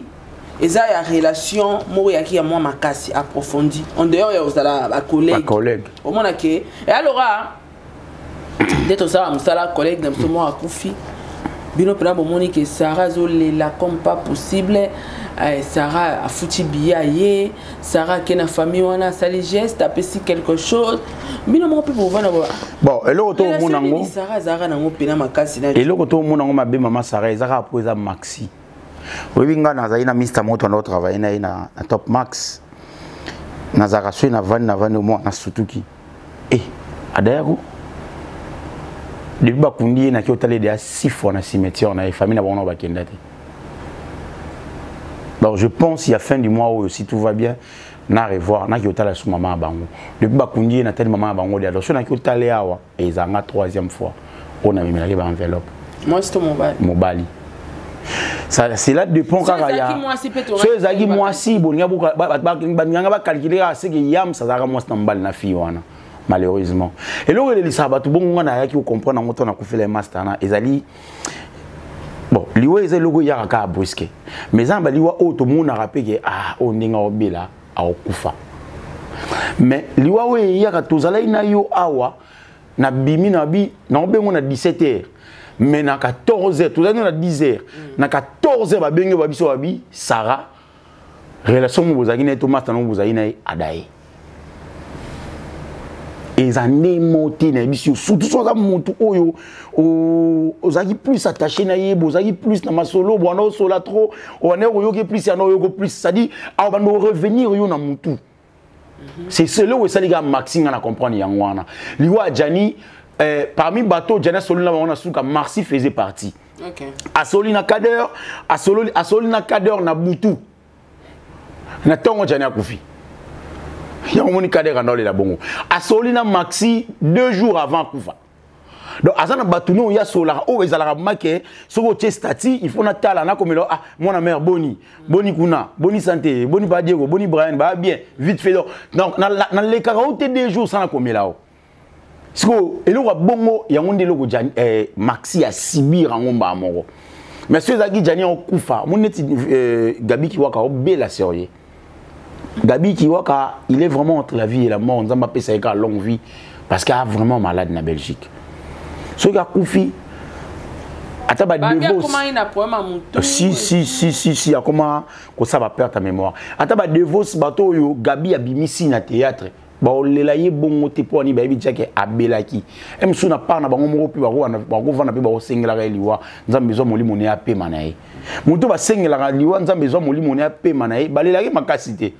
eza ya relation moko yaki ya mwa makasi approfondi en dehors ya kozala bacollègue. Bacollègue. Omona ke e alora nde tosala mosala, collègue na biso moko akufi, bino mpena bomoni ke Sara azolela comme pas possible. Sara afuti billet aye, Sara ake na famille wana, asali geste, apesi quelque chose, bino moko mpe bovanda. Bon, eloko to omona yango Sara azalaka nango mpena makasi na Eloko to omona yango mabe, mama Sara, eza kaka po eza Maxi. Oyebi, ngai nazali na mister moto anda otravaille na ye na Top Max. Nazalaka soki navandi, navandi omwa nasutuki e adayako. Depuis bakundi ye, naki otala edeya six fois na cimetière na ye. Famille na bango na bakenda te. Donc je pense ya fin du mois oyo, si tout va bien, na revoir, naki otala su mama ya bango. Depuis bakundi ye, natali mama ya bango deya. Donc so naki otala ye awa, ezalanga troisième fois oyo namemelaki baenveloppe. Mwasi to mobali? Mobali. Ça, cela dépend kaka ya so ezalaki mwasi. Balinganga bacalcule kaka seke yams azalaka mwasi na mobali na fille wana. Malheureusement, eloko elelisaka bato bongo, nga nayaki kocomprendre yango to nakufela ye master na ezali bon. Liwa eza eloko eyaka kaka brusque, mais eza na baliwa oyo tomonaka mpe ke ah, oyo ndenge aobela, akokufa. Mais liwa oyo eyaka, tozalaki na yo awa, nabimi na bi naobengo na 17 heures, mais na 14 heures tozalaki na 10 heures, na 14 heures babengi babiso, babi Sara, relation mo bozalaki na ye to master nango bozalaki na ye, adaye. Eza nde mo te na yebi yo, surtout so oza motu oyo ozalaki plus attaché na ye, bozalaki plus na masolo, bwana osola trop, obanda koyoki plus, yana oyoko plus, c'est-à-dire awa banda orevenir yo na motu. C'est eloko esali kaka Maxi nga na comprendre yango wana. Liwa ya Gianni, parmi bato Gianni asololi na bango na suka, Maxi faisait partie. Asoli na Kader, asoli na Kader na butu. Na ntongo Gianni akufi. Yango moni Kader andolela bongo. Asoli na Maxi 2 jours avant akufa. Donc aza na bato no ya solaka oyo ezalaka make soki otie statut, il faut natala, nakomela: "Ah, mwana mère, boni boni kuna, boni santé, boni ba Diego, boni Brian, ba bien", vite fait. Donc nalekaka o te 2 jours sans nakomela o. Sikoyo eloko ya bongo yango nde eloko Maxi asibir yango mbaa moko. Mais soki ezalaki Jani akufa, omoni neti Gabi Kiwaka obela sérieux. Gabi Kiwaka, il est vraiment entre la vie et la mort. Nzambe apesa ye kaka longue vie parce qu'il est vraiment malade na Belgique. Soki akufi, ata Babi badevos akomaki na problème ya motu. Si, si, si, si, si, akoma kosala baperte ya mémoire. Ata badevos, bato oyo Gabi abimisi na théâtre baolela ye bongo te. Mpo ani bayebi tiake abelaki e mosusu na part na bango moko mpe bakovanda mpe bakosengelaka ye liwa, Nzambe ezwa molimo ne apema na ye. Moto basengelaka liwa, Nzambe ezwa molimo ne apema na ye, balelaki makasi te.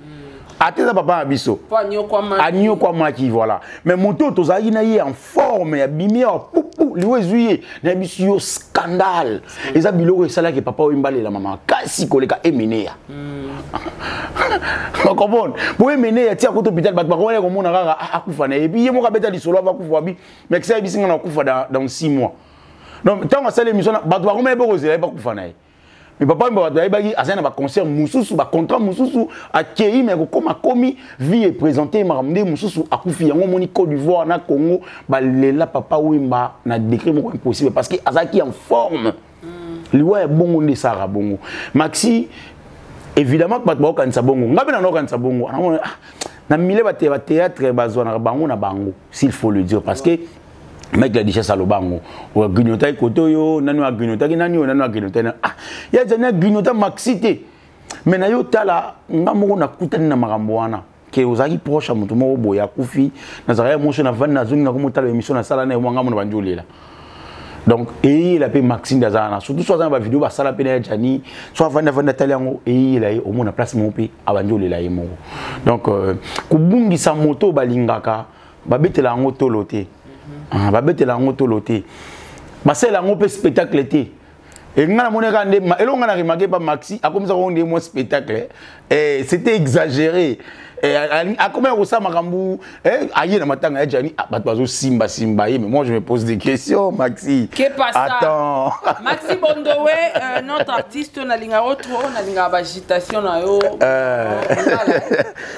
Ata eza papa na biso. Mpo anyokwamaki. Anyokwamaki, voilà. Mais moto oyo tozalaki na ye en forme, ya bimi awa pupu, liwa ezwi ye. Nayebi si yo scandale eza biloko esalaki papa oyo mbalelama makasi koleka Emeneya. Ocomprendre? Po Emeneya tia kota hôpital, bato bakomona komona kaka, ah, akufa na ye. Epi ye moko abeta lisolo ava akufa abi mais kisa yebisi nga na akufa dans 6 mois. Donc ntango asali émission, bato bakomona ye mpe kozela ye bakufa na ye. Mais papa oyo, bato bayebaki azali na baconcert mosusu, bacontrat mosusu, akei. Mais kokóma komi vie eprésente makambo nde mosusu, akufi. Yango omoni Côte d'Ivoire na Congo balela papa Wemba na degré moko impossible parce que azalaki en forme. Liwa ya bongo nde esalaka bongo. Maxi, évidemment, bato bakokanisa bongo, nga mpe na nakokanisa bongo. Namona, ah, na mile bathéâtre bazwanaka bango na bango, s'il faut le dire, parce que mec la Duchesse aloba yango, agrignotaki kote oyo, nani agrignotaki nani oyo, nani agrignotaki. Ah, ya Jani agrignota Maxi te. Mais na yo tala, nga moko nakutani na makambo wana ke ozalaki proche ya moto moko boye, akufi. Nazalaka ya moso, navandi, nazongi, nakomotala émission nasala na ye mwa ngambo na bandi olela. Donc eyela mpe Maxi nde aza wana, surtout so aza na bavideo basala mpe na ya Jani, so avandi, avandi, atali yango, eyela ye, omona place moko mpe abandi olela ye moko. Donc kobungisa moto oyo balingaka, babetela yango tolo te. Ah, babetela yango tolo te, basalela yango mpe spectacle te. E nga namoni kaka nde eloko nga na remarqué pa Maxi, akomisaka ngo nde mwa spectacle. C'était exagéré. Akomi kosala makambo, aye na matanga ya Jani, ah, bato bazosimbasimba ye. Mais moi, je me pose des questions, Maxi. Que passe? Attends. Maxi Bondowe, notre artiste, nalingaka trop, nalingaka baagitation na yo.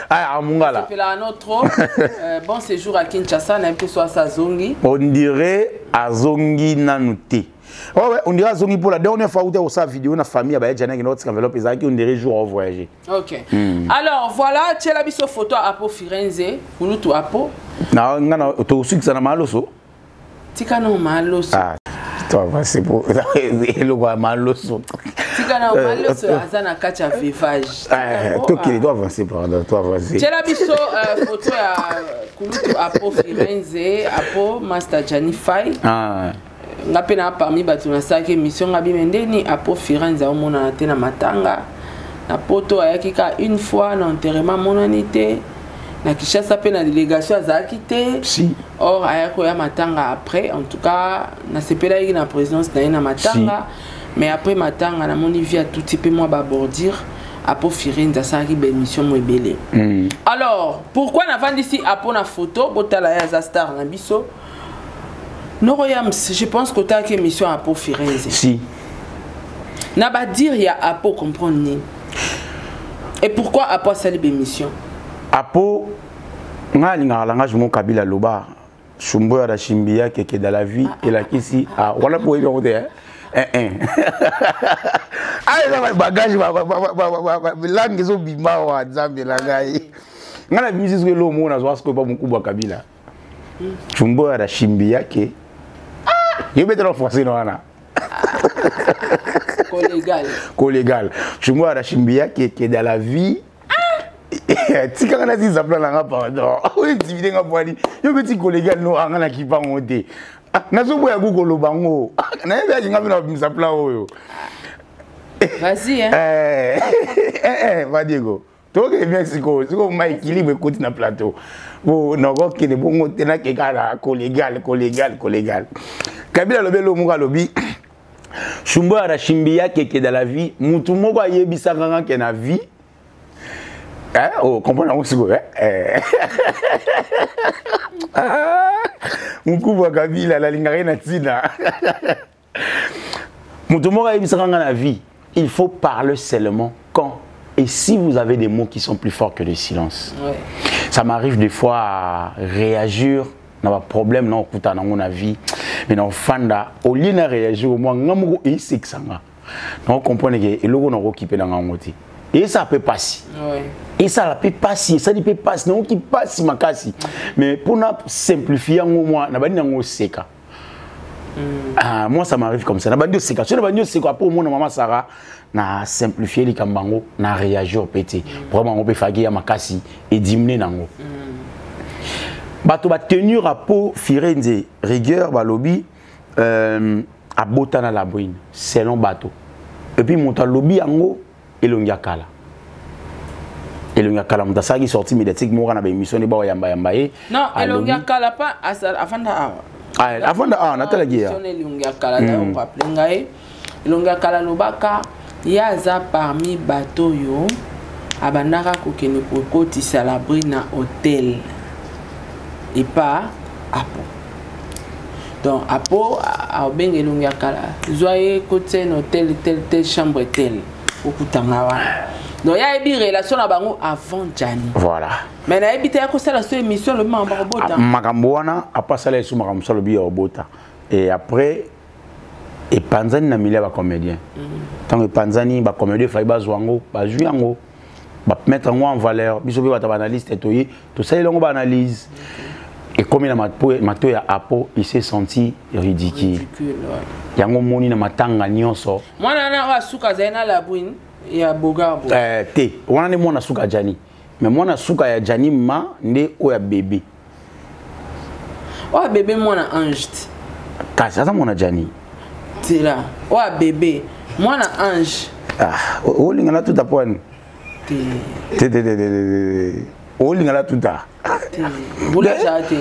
Ah, mongala. Sepelaka no trop. Bon séjour à Kinshasa. Nayebi te so asa azongi. On dirait azongi nanu te. Ouais, on dirait azongi. Pour la dernière fois où osala vidéo na famille ya baya Jani, akende otika enveloppe, ezalaki on dirait jour avoyager. Ok. Alors voilà, tiela biso photo ya Apo Firenze, kulutu Apo. Na nga na tosukisa na maloso. Tika na maloso. Ah, toi, c'est pour eloko ya maloso. Tika na maloso, aza na kati ya veuvage. Tokende, to avancer, pardon, to avancer. Tiela biso photo ya kulutu Apo Firenze, Apo Master Jani Fai. Ah. Nga mpe na parmi bato nasalaki émission, nga bime ndeni Apo Firenze aomonana te na matanga na poto. Ayaki kaka une fois na enterrement, amonani te na Kinshasa mpe na délégation azalaki te. Si. Or ayaki koya matanga après. En tout cas, nasepelaki na présence na ye na matanga. Mais après matanga, namoni vie atuti mpe mwa babordure. Apo Firenze asalaki baémission mo ebele. Alors pourquoi navandisi Apo na photo? Botala ye, aza star na biso. Noro Yams, je pense kotalaki émission ya Apo Firenze. Si. Na badire ya Apo, comprendre nini et pourquoi Apo asali bémission? Apo, nga alingaka langage mo Kabila aloba shumbo ya rashimbi ya keke dans la vie elakisi. Ah, wana mpo oyebi yango te, eh? Eh, ah, eza bagage, langue ezobima wa Nzambe na ngai. Ngai nabimisi soki eloko moko nazwa sikoyo pa mokubwa Kabila, chumbo ya rashimbi yake. Yo betela français na wana. Kolégal. Kolégal, chumbo ya rashimbi yake ke dans la vie. Tikanga na zisa plan nanga, pardon, oyo intimide nga poani. Yo beti kolégal no anga na kipango te. Nazoboya ku koloba ngo, nayebi alinga mpe na babimisa plan oyo. Vas-y, hein. Eh, eh, eh, va Diego. Tokende bien sikoyo. Sikoyo ma équilibre ekoti na plateau. Bo nakokende bongo te, nakeka na collégal, collégal, collégal. Kabila alobi eloko moko, alobi shumbo ya rashimbi ya keke dans la vie. Mutu moko ayebisaka nga ke na vie, eh, oh, comprendre yango sikoyo, eh? Mokubwa Kabila nalingaka ye na ntina. Moto moko ayebisaka nga na vie, il faut parler seulement quand et si vous avez des mots qui sont plus forts que le silence. Ça m'arrive des fois à réagir na baproblème na okuta nango na vie, mais na ofanda, au lieu na réagir, au moins nga moko esekisa nga, na ocomprendre ke eloko na okokipe na ngango te, esala mpe pasi, esala mpe pasi, esali mpe pasi, nayoki pasi makasi, mais mpona simplifie yango, mwa nabandi nango oseka. Ah, moi ça m'arrive comme ça, nabandi oseka. So nabandi oseka mpo omona mama Sara na simplifie likambo yango, na réagir mpe te. Problème yango mpe efaki ya makasi, edimine nango. Bato batenir apo Firenze rigueur, balobi abota na Labrine selon bato. Et puis moto alobi yango, elongi ya kala, elongi ya kala, moto asalaki sortie médiatique moko na baémission nde baoyambayamba ye. Non, elongi ya kala pa afanda awa. Ah, afanda awa, natalaki ya elongi ya kala. Nayorappele ngai, elongi ya kala alobaka ye aza parmi bato oyo abandaka kokende kokotisa Labrine na hotel epa Apo. Donc Apo aobenga elongi ya kala, zwa ye, kotisa ye na hotel tel tel, chambre tel, okutanga wana. Donc ye ayebi relation na bango avant Jani. Voilà. Mais nayebi te ya kosala so émission, alobi makambo akobota. Makambo wana, apo asala esu makambo mosusu, alobi ya obota et après epanzani na milieu ya bacomédien. Ntango epanzani, bacomédien efai bazwa yango, bazwi yango, bamettre yango en valeur. Biso mpe bato ya baanalyste toye, tosaleli yango baanalyse, ekomi na mato ya Apo, il s'est senti ridicule. Ridicule, ouais. Yango omoni na matanga nyonso. Mwana wana oyo asuka azali na Labrine ya Bogarbo? Eh, te, wana nde mwana suka ya Jani, mais mwana suka ya Jani ma nde oyo ya bebe. Oyo ya bebe mwana Ange te? Kasi aza mwana Jani. Tela, oyo ya bebe mwana Ange. Ah, olinga na tuta po ani? Te. Te, te, te, te, te, olinga na tuta. Roulage aa te.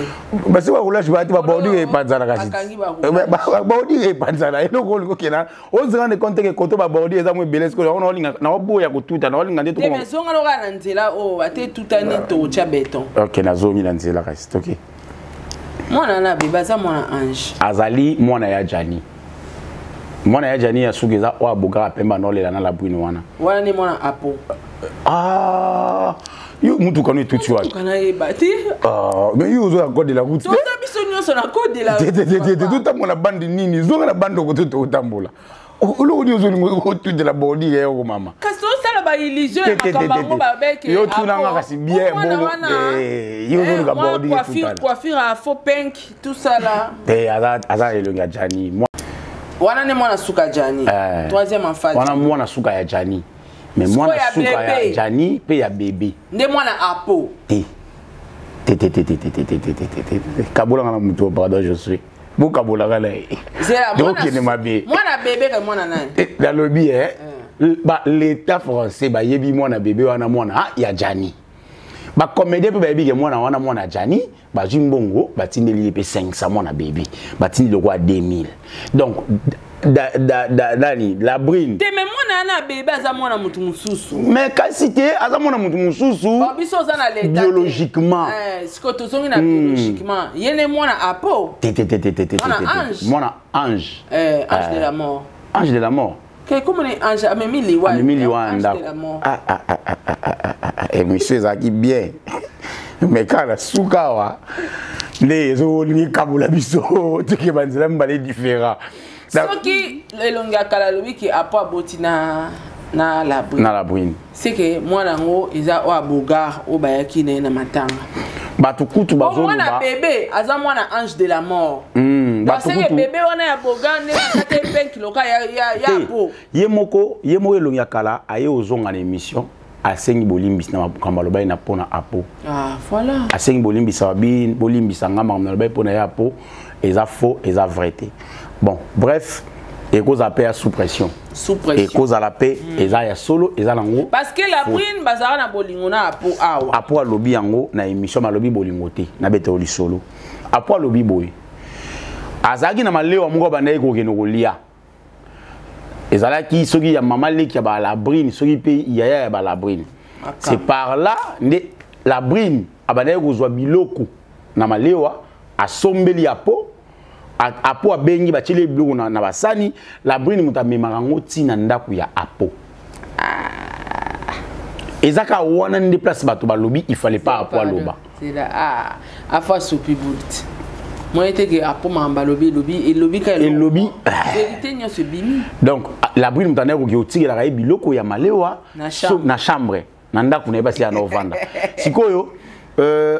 Basi baroulage baa te, babordure epanzana. Kasi Bakangi baroulage. Babordure epanzana, eloko olingi okenda, ozanga ne compte ke koto babordure eza mo ebele. Sikoyo yango naolinga, naoboya kotuta, naolinga nde te. Mais zonga loka na nzela oyo ate etutani, totya beton. Ok, nazongi na nzela kasi toke. Mwana na bebe aza mwana Ange. Azali mwana ya Jani, mwana ya Jani ya suki eza oyo abokaka pemba, naolela na Labrine wana. Wana nde mwana Apo. Ah, yo mutuka no etuti wapi? Mutuka nayeba te. Ah, mais yo ozoya code de la route te. Toza biso nyonso na code de la te, te, te, te, te, totambola bande nini? Zonga na bande oko te, totambola oloko nini? Ozolinga otutela bordure yoko mama. Kasi tosala baillusion ya Te, te, te, makambo yango te. babeke. Yo tunanga kasi bien bongo, eh, yo ozoluka bordure etutana. Coiffure ya faux pink, tout ça là. Te, aza elongi ya Jani. Wana nde mwana suka Jani? Eh. Troisième enfant? Wana mwana suka ya Jani, mais Sikoyo mwana ya suka ya bebe. Jani mpe ya bebe. Nde mwana Apo? Te, te, te, te, te, te, te, te, te, te, te, te, te. Kabolanga na moto, pardon, je suis bokabolaka na ye. Zela, tokokende mabe. Mwana bebe ke mwana nani? Eh, nalobi eh, ba l'état français bayebi mwana bebe wana mwana ya Jani, bacomédien mpe bayebi ke mwana wana mwana Jani. Bazwi mbongo, batindeli ye mpe 500, mwana bebe batindi lokola 2000. Donc da, da, da, nani, Labrine. Te, mais mwana wana bebe aza mwana motu mosusu. Mais kasi te, aza mwana motu mosusu. Bon, biso oza na leta te. Biologiquement. Eh, sikoyo tozongi na biologiquement, ye nde mwana Apo. Te, te, te, te, te, te, Mwana te, te. Ange. Mwana Ange. Eh, ange Eh. de la mort. Ange de la mort. Ke comme ni ange amemi liwa. Amemi liwa na Ange ndako. de la mort. Ah, ah, ah, ah, ah, ah, ah, ah, émission ezalaki bien, mais kaka na suka awa nde ezolingi kabola biso, toke banzela mibale différent. Soki elongi ya kala alobi ke Apo aboti na Labrine, Na Labrine, c'est que mwana yango eza oyo abogar oyo bayaki na ye na matanga. Bato kutu Po mwana bazoloba bebe aza mwana ange de la mort. Bato donc c'est que kutu bebe wana ya bogar nde akata epenki loka ya te. Apo. Ye moko elongi ya kala aye ozonga na émission, asengi bolimbisi na makambo alobaki na mpo na Apo. Ah, voilà. Asengi bolimbisa, babi bolimbisa nga, makambo nalobaki mpo na ye Apo eza faux, eza vrai te. Bon, bref, Ekozala mpe ya sous pression. Sous pression. Ekozala mpe eza ya solo, eza nango. Parce que la brune bazalaka na bolingo na Apo awa. Apo alobi yango na émission, alobi bolingo te, nabeta yo lisolo. Apo alobi boye, azalaki na malewa moko abandaki kokende kolia, ezalaki soki ya mama leki ya balabrine, soki mpe yaya ya balabrine. C'est par là nde la brine abandaki kozwa biloko na malewa, asombeli Apo. Apo abengi, batieli ye biloko na basani. La brine moto amemaka yango ntina ndako ya Apo. Eza kaka wana nde place bato balobi il fallait pas Apo aloba. C'est là, ah, afa sopi bulte moyen te ke Apo makambo alobi, elobi, elobi ka elobi vérité nyonso ebimi. Donc la brune moto andaki koki otikelaka ye biloko ya malewa na chambre. Na chambre, na ndako na ye, basi ya na ovanda sikoyo.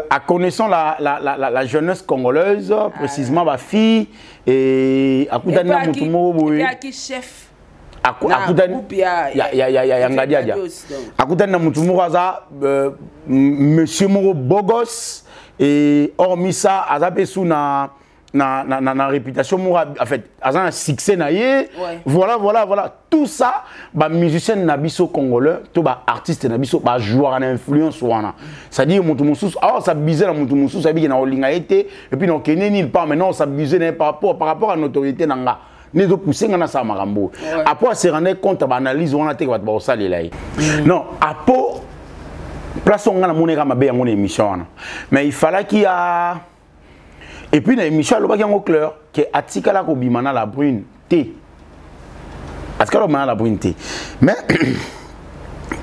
À connaissant la jeunesse congolaise, précisément ba fille, et akutani na motu moko boye. Aki chef akutani ya Ngadiadia, akutani na motu moko aza monsieur moko bogos, et hormis ça aza mpe su na réputation moko, en fait aza na succès na ye. Voilà, tout ça, bamusicien na biso congolais to baartiste na biso bajouaka na influence wana, c'est-à-dire moto mosusu awa s'abuse na moto mosusu, ayebiki na kolinga ye te, et puis na okende nulle part. Maintenant s'abuse na ye par rapport à notoriété na nga nde ezopousse nga nasala makambo. Apo ase rendre compte baanalyse wana te, bato bakosalela ye. Non, Apo, place oyo nga namoneka mabe yango na émission wana, mais il fallaki ya. Et puis na émission alobaki yango clair ke atikala kobima na la brune te, atikala kobima na la brune te. Mais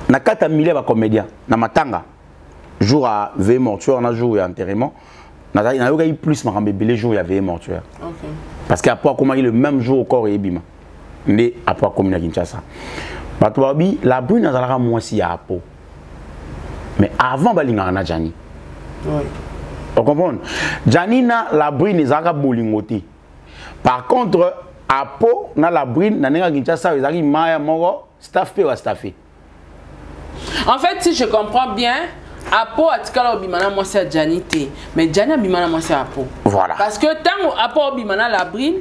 na kati ya milieu ya bacomédien, na matanga, jour ya veille mortuaire na jour ya enterrement, nayokaki plus makambo ebele jour ya veille mortuaire, parce que Apo akomaki le même jour corps eyebima nde Apo akomi na Kinshasa. Bato balobi la brune azalaka mwasi ya Apo, mais avant balingaka na Jani. Ocomprendre, Jani na la brune ezalaka bolingo te. Par contre Apo na la brune, na ndenge ya Kinshasa, ezalaki maya moko staff mpe bastaffe. En fait, si je comprends bien, Apo atikala obima na mwasi ya Jani te, mais Jani abima na mwasi ya Apo. Voilà. Parce que ntango Apo obima na la brune,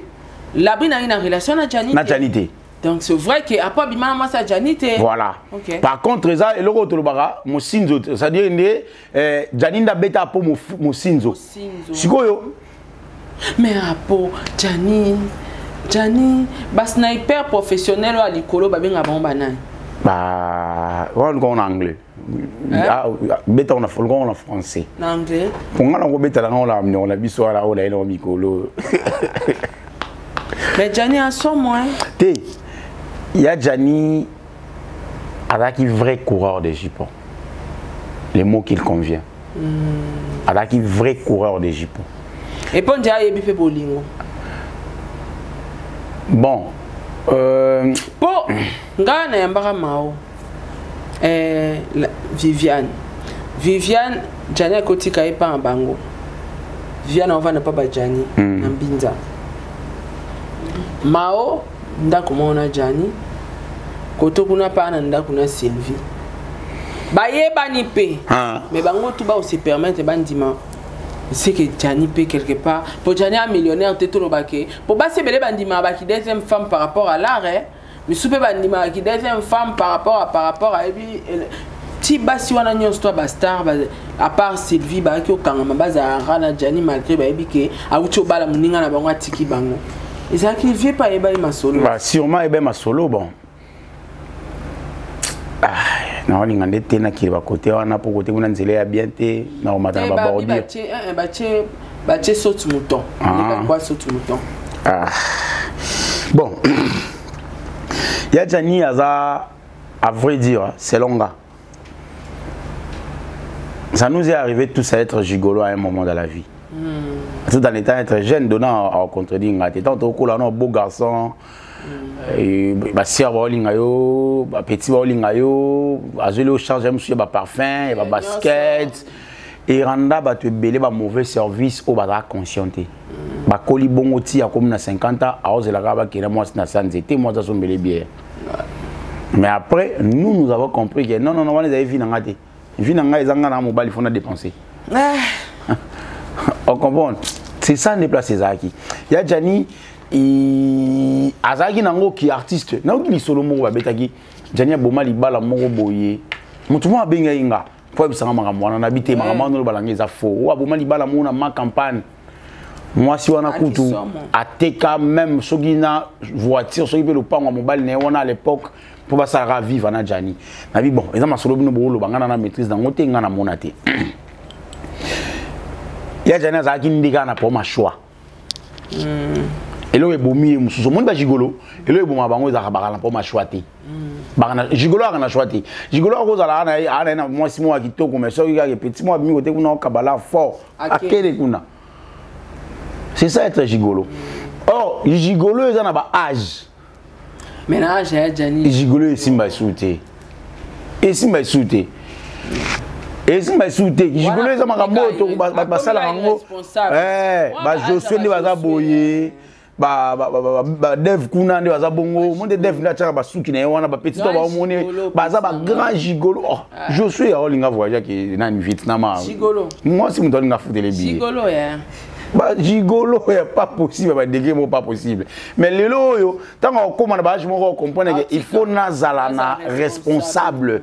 la brune ayi na relation na Jani na te. Jani te. Donc c'est vrai que Apo abima na mwasi ya Jani te. Voilà. Par contre eza eloko oyo tolobaka mosinzo, c'est-à-dire nde Jani nde abeta Apo mosinzo. Mosinzo. Sikoyo Mais Apo, Jani, Jani, basniper professionnel oyo ya likolo, babengaka bango banani? Ba wana luka na anglais. Ah, beta ona luka na français. Na anglais. Mpo nga na kobetela nga na minoko na biso wana oyo nayeli mikolo. Mais Jani asomo, hein. Te, ya Jani azalaki vrai coureur de jupon, le mot qu'il convient. Azalaki vrai coureur de jupon. Epo nde ayebi mpe bolingo. Bon, mpo ngai nayambaka mao Viviane. Viviane, Jani akotika ye mpa na bango. Viviane aovanda mpa bajani na Mbinza. Mao ndako moko na Jani, koto kuna mpa na ndako na Sylvie, bayebani mpe. Mais bango tu baose permettre bandima, c'est que Jani mpe quelque part, po Jani a millionnaire te, toloba ke po basi ebele bandimaka baki deuxième femme par rapport à l'art, eh? Misu mpe bandimaka ki deuxième femme par rapport ayebi ti basi wana nyonso to bastar à part Sylvie, bayaki okangama, bazalaka na Jani malgré bayebi ke awuti obala moninga na bango, atiki bango. Ezalaki vie mpe ayebaki masolo. Bah, sûrement ayebaki masolo. Bon, ah, naolinga nde te nakili bakote wana, mpo kote kuna nzela ya bien te, nakomata na babordure. Batie saute mouton. Ah. Kwa saute mouton. Ah. Bon, ya Jani aza, à vrai dire, selon nga, ça nous est arrivé tous à être gigolo à un moment dans la vie, tout en étant être jeune, donnant à contredire nga te. Tant tokola no beau garçon, basière baolinga yo, bapetit baolinga yo, azweli yo charge ya mosusu ya baparfum, ya babasket, eranda bato ebele bamauvais service oyo bazalaka conscient te. Bakoli bongo ti akomi na 50 ans, aozelaka bakenda mwasi na sa nzete, mwasi asombele bière. Mais après, nous, nous avons compris que non, non, non, wana ezali vie na nga te. Vie na nga eza nga na mobali, faut na dépenser. On comprend, c'est ça nde place ezalaki ya Jani. Azalaki nango ki artiste. Nayoki lisolo moko babetaki Gianni aboma libala moko boye. Moto moko abengaki nga mpo ayebisanga makambo wana, nabi te, makambo wana oloba nanga eza faux. Oyo aboma libala moko na ma campagne, mwasi wana kutu ateka même soki na voiture, soki mpe lopango ya mobali na ye wana à l'époque, mpo basalaka vivre na Gianni. Nabi bon, eza masolo bino booloba, nga na na maîtrise nango te, nga namona te. Ya Gianni azalaki nde kaka na problème ya choix. Eloko ebomi ye mosusu, omoni bagigolo, eloko eboma bango ezalaka bakala na problème ya choix te. Gigolo aka na choix te. Gigolo akozala aa na ye na mwasi moko ya kitoko, mais soki kaka petit moko abimi kote kuna, okabala fort, akele kuna. C'est ça être gigolo. Or gigolo eza na ba âge. Mais na âge ya Gianni, gigolo esimba esu te, esimba esu te, esimba esu te. Gigolo eza makambo oyo bato basalaka yango, bajosue nde baza boye, badev kuna nde baza bongo. Mo nde dev nde atiaka basuki na ye wana, bapetit to baomoni baza bagrand gigolo. Oh, Josue aolinga voyage ake nani, Vietnam, mwasi moto alinga afutele billet. Bagigolo ya pas possible, badegre moko pas possible. Mais lelo oyo, ntango akokóma na baage moko, ocomprendre ke il faut nazala na responsable,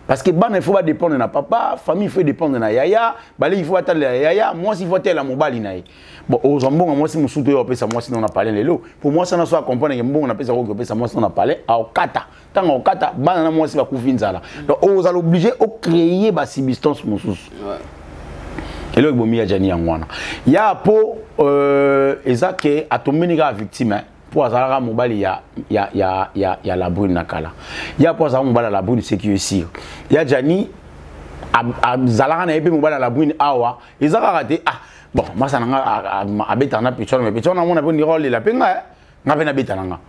parce que bana il faut badépendre na papa, famille il faut dépendre na yaya, baleki il faut batalela yaya, mwasi il faut atela mobali na ye. Bon, ozwa mbongo mwasi mosusu to oyo opesa mwasi na palais lelo, po mwasi wana so acomprendre ke mbongo napesa koki opesa mwasi na palais, aokata. Ntango aokata, bana na mwasi bakufi nzala. Donc ozala obligé ocréer basubstance mosusu. Eloko ebomi ya Gianni yango wana ya po eza ke atombeni kaka victime, mpo azalaka mobali ya La Brune na kala. Ya mpo azalaka mobali ya La Brune, ce qui est sûr, ya Gianni azalaka na ye mpe mobali ya La Brune. Awa eza kaka te, ah bon, masa na nga abetaka na petit wana, mais petit wana amona mpe ndira olela mpe nga nga mpe nabeta na nga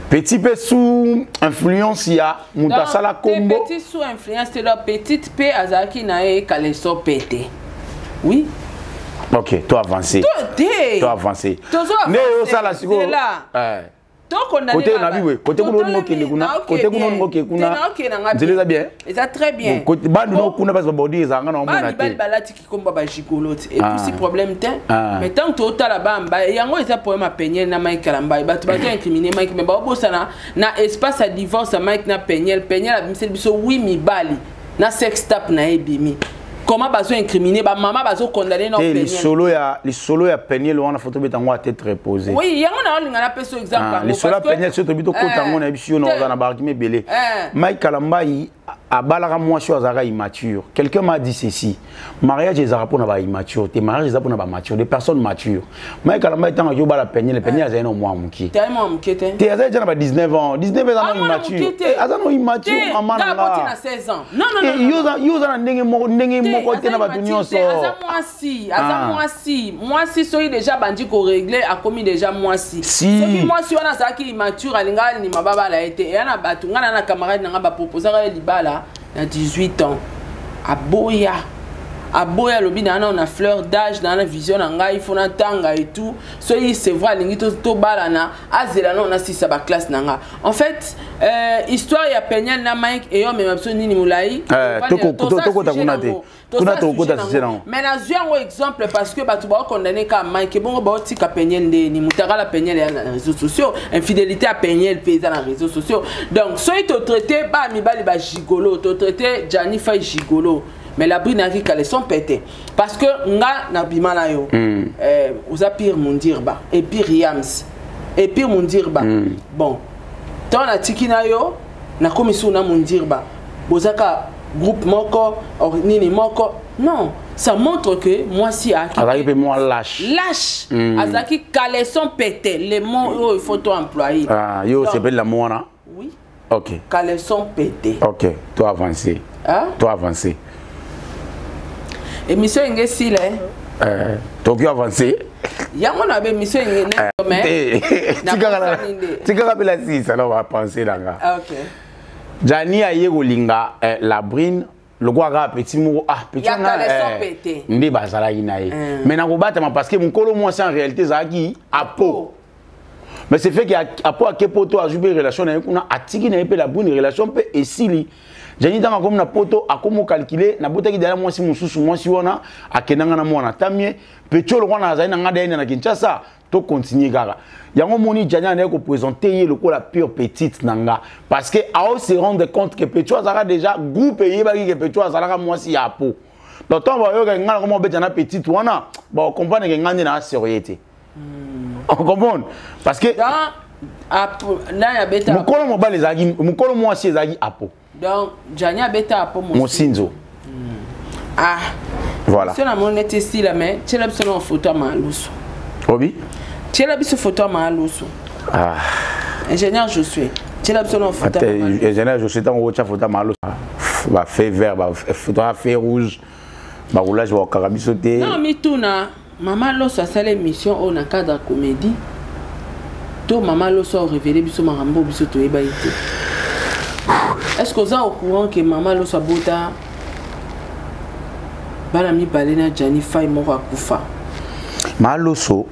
petit mpe sous influence ya moto asala kombo. Petit sous influence te, donc petite mpe azalaki na ye kaleso pete, oui. Ok, to avancer, te. To avancer nde osala sikoyo kote na biwe, kote kuna olingo okende kuna, kote kuna olingo okende kuna, nzela eza bien. Eza très bien. Bandu no kuna basi babodi ezalanga na omona te. Balati kikomba bagigolo te, epusi problème te. Mais tant totala bamba yango, eza problème ya Peniel na Mike Kalambai. Bato bazo incriminer Mike, mais baobosana na espace ya divorce ya Mike na Peniel. Peniel abimiseli biso wi mibali na sex tap na ye ebimi. Comment bazo incriminer bamama, bazo condamner na Peniel? Lisolo ya Peniel wana, faut tobeta yango à tête reposée. Oui, yango na olinga napesa exemple. Lisolo ya Peniel, soki tobi tokota yango na biso, yo na oza na baargument ebele. Mike Kalambai abalaka mwasi oyo azalaka immature. Quelqu'un m'a dit ceci: mariage ezalaka mpona baimmature te, mariage eza mpona bamature, des personnes matures. Mike Kalambai, ntango aki obala Peniel, Peniel azali na mwa moke te, azali tia na ba 19 ans. 19 eza na immature, aza na immature. Mama na nga, yo oza na ndenge moko, ndenge moko te na bato nyonso. Aza mwasi, aza mwasi. Mwasi soki déjà bandi korégler, akomi déjà mwasi. Soki mwasi wana azalaki immature, alinga alima babala ye te. Eya na bato, ngai na camarade na ngai, baproposaka ye libala na 18 ans, aboya. Aboya, alobi na na fleur d'âge, na na vision na ngai, faut natanga et tout. Soki c'est vrai alingi tobalana, azela nano nasisa baclasse na nga. En fait, histoire ya Peniel na Mike eyo amema biso nini molai. Tokota kuna te, kuna tokota sise nango. Mais nazwi yango exemple parce que bato baokondane kaka Mike, bongo baotika Peniel ndeni mutakala. Peniel eya na réseaux sociaux, infidélité ya Peniel mpe eza na réseaux sociaux. Donc soki totraite bana mibali bagigolo, totraite Gianni Fay gigolo, mais La Brune ayaki caleçon pete, parce que nga nabima na yo, oza pire mundirba et pire yams et pire mundirba. Bon, ntango natiki na yo, nakomi su na mundirba, bozaka groupe moko nini moko. Non, ça montre que mwasi azalaki mpe mwa lâche. Lâche. Azalaki caleçon pete, le mot oyo il faut to employer. Ah, yo osepeli na mo wana? Oui. Ok. Caleçon pete. Ok, to avancer. Hein? To avancer. Émission enge esila. Toki avancer. Yango na be émission enge. Tikaka mpe lasisa na bapense na nga. Ok. Gianni aye kolinga La Brune lokola kaka petit moko, ah, petit wana nde bazalaki na ye, mais nakobatama parce que mokolo mwasi en réalité ezalaki apo. Mais c'est fait que apo ake poto, azwi mpe relation na ye kuna, atiki na ye mpe la brune, relation mpe esili. Jani ntango akomi na poto, akomi ocalcule, nabotaki daya mwasi mosusu, mwasi wana akendanga na mwana tamie pecho lokwa nazali na nga dayene na Kinshasa, to continue kaka yango. Moni Jani anaye koprésente ye lokola pure petite na nga, parce que ao se rendre compte que pecho azalaka déjà groupe, eyebaki ke pecho azalaka mwasi ya apo. Donc ntango bayokaki nga nakoma obeta na petite wana, bacomprendre ke nga nde na sérieux te. On comprendre, parce que mokolo mobali ezalaki, mokolo mwasi ezalaki apo. Donc Jani abeta apo mosinzo. Ah. Voilà. So namoni neti esila, mais tiela biso na photo ya Malusu. Obi. Tiela biso photo ya Malusu. Ah. Ingénieur Josué, tiela biso na photo. Ingénieur Josué, ntango otya photo ya Malusu, bafeu vert, photo ya feu rouge, baroulage bakokaka biso te. Non, mituna mama Loso asala émission oyo na cadre ya comédie to mama Loso arévélé biso makambo oyo biso toyebaki te? Est ce que oza au courant ke mama Loso abota bana mibale na Jani Fai, moko akufa? Mama Loso,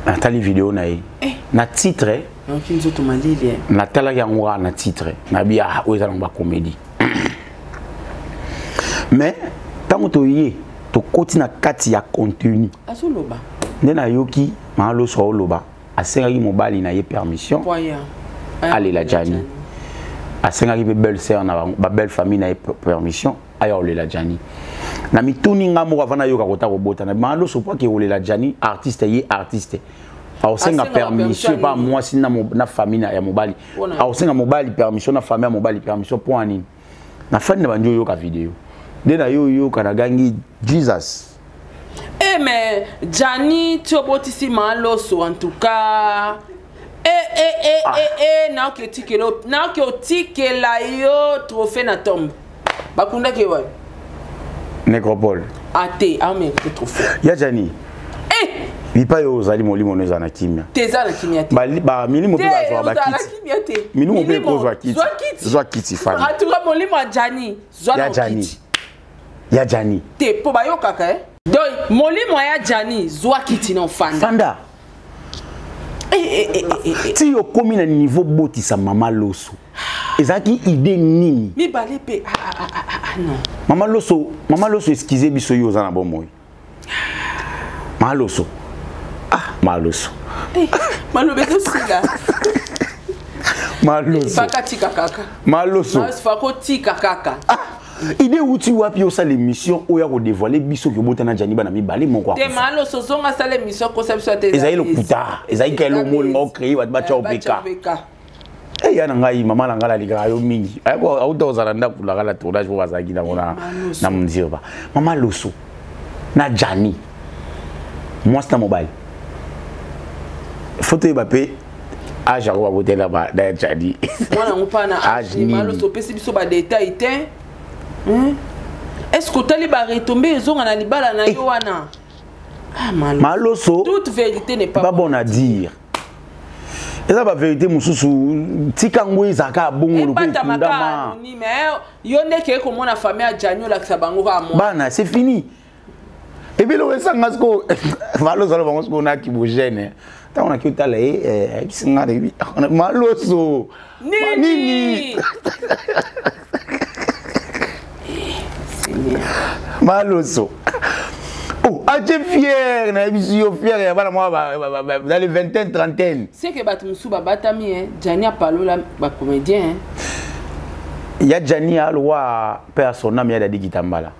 natali video na ye eh. Na titre. Nayoki nzoto malili. Natalaki yango kaka na titre, nabi ah, oyo eza nango bacomédie. Mais ntango toye, tokoti na kati ya contenu. Azoloba. Nde nayoki mama Loso aoloba, asengaki mobali na ye permission alela Jani, asengaki mpe belle sœur na babelle famille na ye permission aya kolela Jani. Na mituni nga moko, avant nayoka kota kobota na mama Loso, po ake kolela Jani artiste, ye artiste aosenga permission pa mwasi na famille ya mobali, aosenga mobali permission na famille ya mobali permission mpo ya nini? Na fani na bandi oyoka video nde na yo oyoka, nagangi Jesus. Eh, mais Jani, ti obotisi Maloso, en tout cas eh, eh, eh, ah. eh, eh, naoki otikela, naoki otikela yo trophée na tombe. Bakundaki ye wapi? Nécropole. Ate amérite trophée. Ya Jani, eh! Bipai oyo ozali, molimo no eza na kimia. Te, eza na kimia te. Milimo mpe bazwaka bakiti, milimo mpe ekozwa kiti. Zwa kiti, fani. En tout cas, molimo ya Jani, zwa. Ya Jani, ya Jani. Te, mpo bayokaka eh? Donc molimo ya Jani, zwa kiti na ofanda. Fanda. Ti okomi na niveau botisa mama Loso, ezalaki idée nini? Mibale mpe, ah, ah, ah, ah, non. Mama Loso, mama Loso, excuse biso, yo oza na bomoi. Mama Loso, ah, mama Loso. Maloba ezosila. Maloso. Faka tika kaka. Maloso. Fako tika kaka. Ah, idée euti wapi osala émission oyo ya kodévoile biso ki obota na Jani bana mibale, moko? Te, Maloso, ozonga asala émission, kosa biso te. Ezali lokuta, ezali ka eloko molinga ocréer, bato batya opeka. Eya na ngai, mama na ngai nalingaka yo mingi. Auta kozala ndako nanga na tournage mpo bazalaki nango na mondirba. Mama Loso na Jani, mwasi na mobali, fo toyeba mpe age yango babotela na Jani. Mwana yango mpa na age Maloso, opesi biso badetail te. Est ce que otali baretombées ezonga na libala na yo wana? Ah, Maloso. Toute vérité n'est pas, pas bonne à dire. Eza bavérité mosusu, tika yango ezalaka bongo. Lokola yo nde keye komona famille ya Jani, olakisa bango kaka mwa bana, c'est fini. Ebeloko esanga siko Maloso alo bango siko naki bogene. Ntango naki otala ye, ayebisi nga, Maloso. Nini? Maloso, oh, atie fier, nayebisi yo, fier ya bana mwa dans les vingtaine, trentaine. C'est que bato mosusu babatami. Jani apalola bacomédien. Ya Jani alwa mpe ya son âme, ya Dadi Kitambala.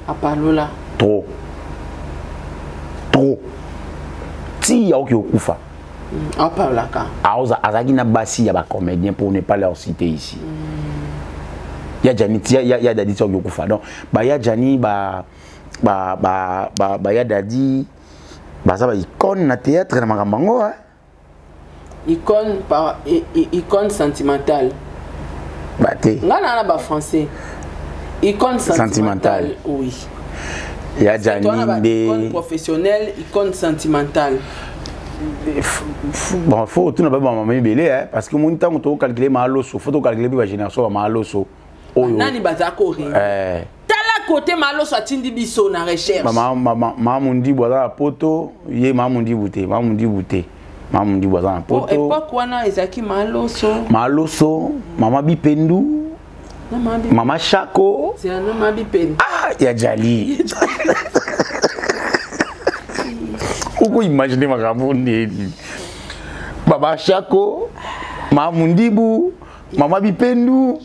Apalola. Trop, trop, ti aoki okufa. Apalolaka. Azalaki na basi ya bacomédien, pour ne pas leur citer ici. Ya Jani, ya Dadi, ti aoki okufa. Donc baya Jani, ba ba ba ba baya Dadi baza ba icône na théâtre na makambo yango. Icône par icône sentimentale. Bate. Nga na bafrançais, icône sentimentale, oui. Ya Jani nde icône professionnelle, icône sentimentale. Bon, faut tuna ba mama mibele, parce que moni ntango tocalcule Maaloso, faut tocalcule mpe bagénération ba Maaloso oyo. Nani baza koringa? Tala kote Maloso atindi biso na recherche. Mama Mundibu aza na poto ye, mama Mundibu te, mama Mundibu te. Mama Mundibu aza na poto. Époque wana ezalaki Maloso. Maloso, mama Bipendu. Mama Shako. C'est un homme Bipendu. Ah, ya Jali. Oko imaginer makambo ndeni. Mama Shako, mama Mundibu, mama Bipendu,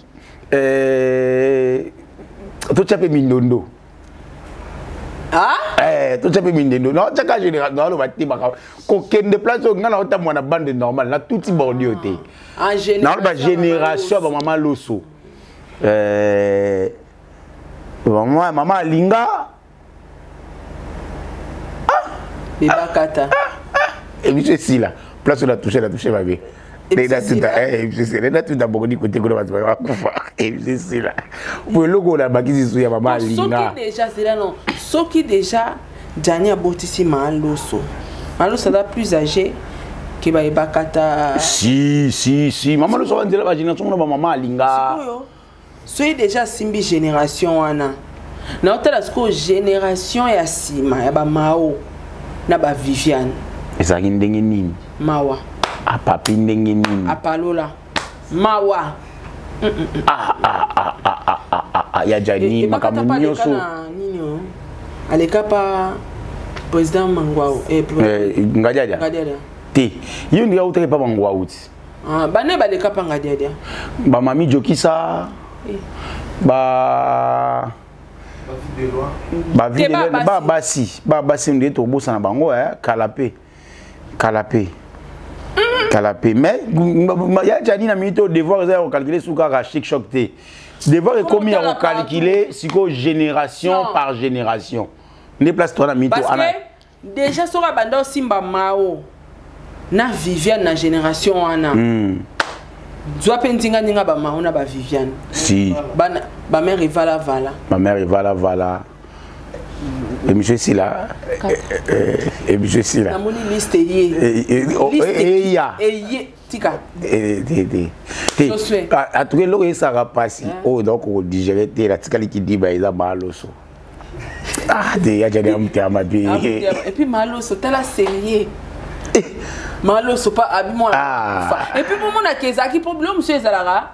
totya mpe mindondo. Ah? Eh, totya mpe mindondo. Naotyaka général, naoloba te makambo. Kokende place oyo ngai naotambola na bande normale, natuti bordio te. Naoloba génération ya bamama Loso. Mama Alinga. Ebakata. Émission esila. Place oyo na touche, na touche mabe. Natuta bokoni kote kuna bato bakufa. Émission esila. Po eloko oyo nabakisi su ya mama Alinga. Soki déjà zela non. Soki déjà Gianni abotisi Maloso. Maloso aza plus âgé ke ba Ebakata. Si si si, mama Loso banzela ba génération na ba mama Alinga. Sikoyo soki déjà asimbi génération wana. Na otala sikoyo génération ya nsima ya ba Mao na ba Viviane. Ezalaki ndenge nini? Mawa. Apapi ndenge nini? Apalola. Mawa. Ah ah ah ah ah ah ah ah ya Gianni makambo nyonso. Aleka pa président Mangwao Ngadiadia. Ngadiadia. Te. Yo ndika utaki pa Mangwao ti. Ah bane baleka pa Ngadiadia. Ba mami Jokisa. Ba ba vie de ba basi, ba basi nde to bosa na bango eh kalape. Kalape. Kalape mais ya Gianni na minute devoir eza ya calculer suka ka chic choc te. Devoir ekomi ya calculer siko génération par génération. Nde place toi na minute ana. Déjà soka banda simba Mao na Viviane na génération wana. Zwa pe ndinga ndinga ba Mao na ba Viviane. Si. Ba ba mère Evala Vala. Ba mère Evala Vala. Émission esila. Émission esila. Namoni liste ye. Eya. Eye tika. Te te. Te. En tout cas eloko esaka pasi oyo donc ko digérer te la tikali kidiba eza Maloso. Ah te ya jali amutema mabe. Et puis Maloso tala sérieux. Maloso pa abi mwana. Et puis pour mona kezaki problème monsieur ezalaka.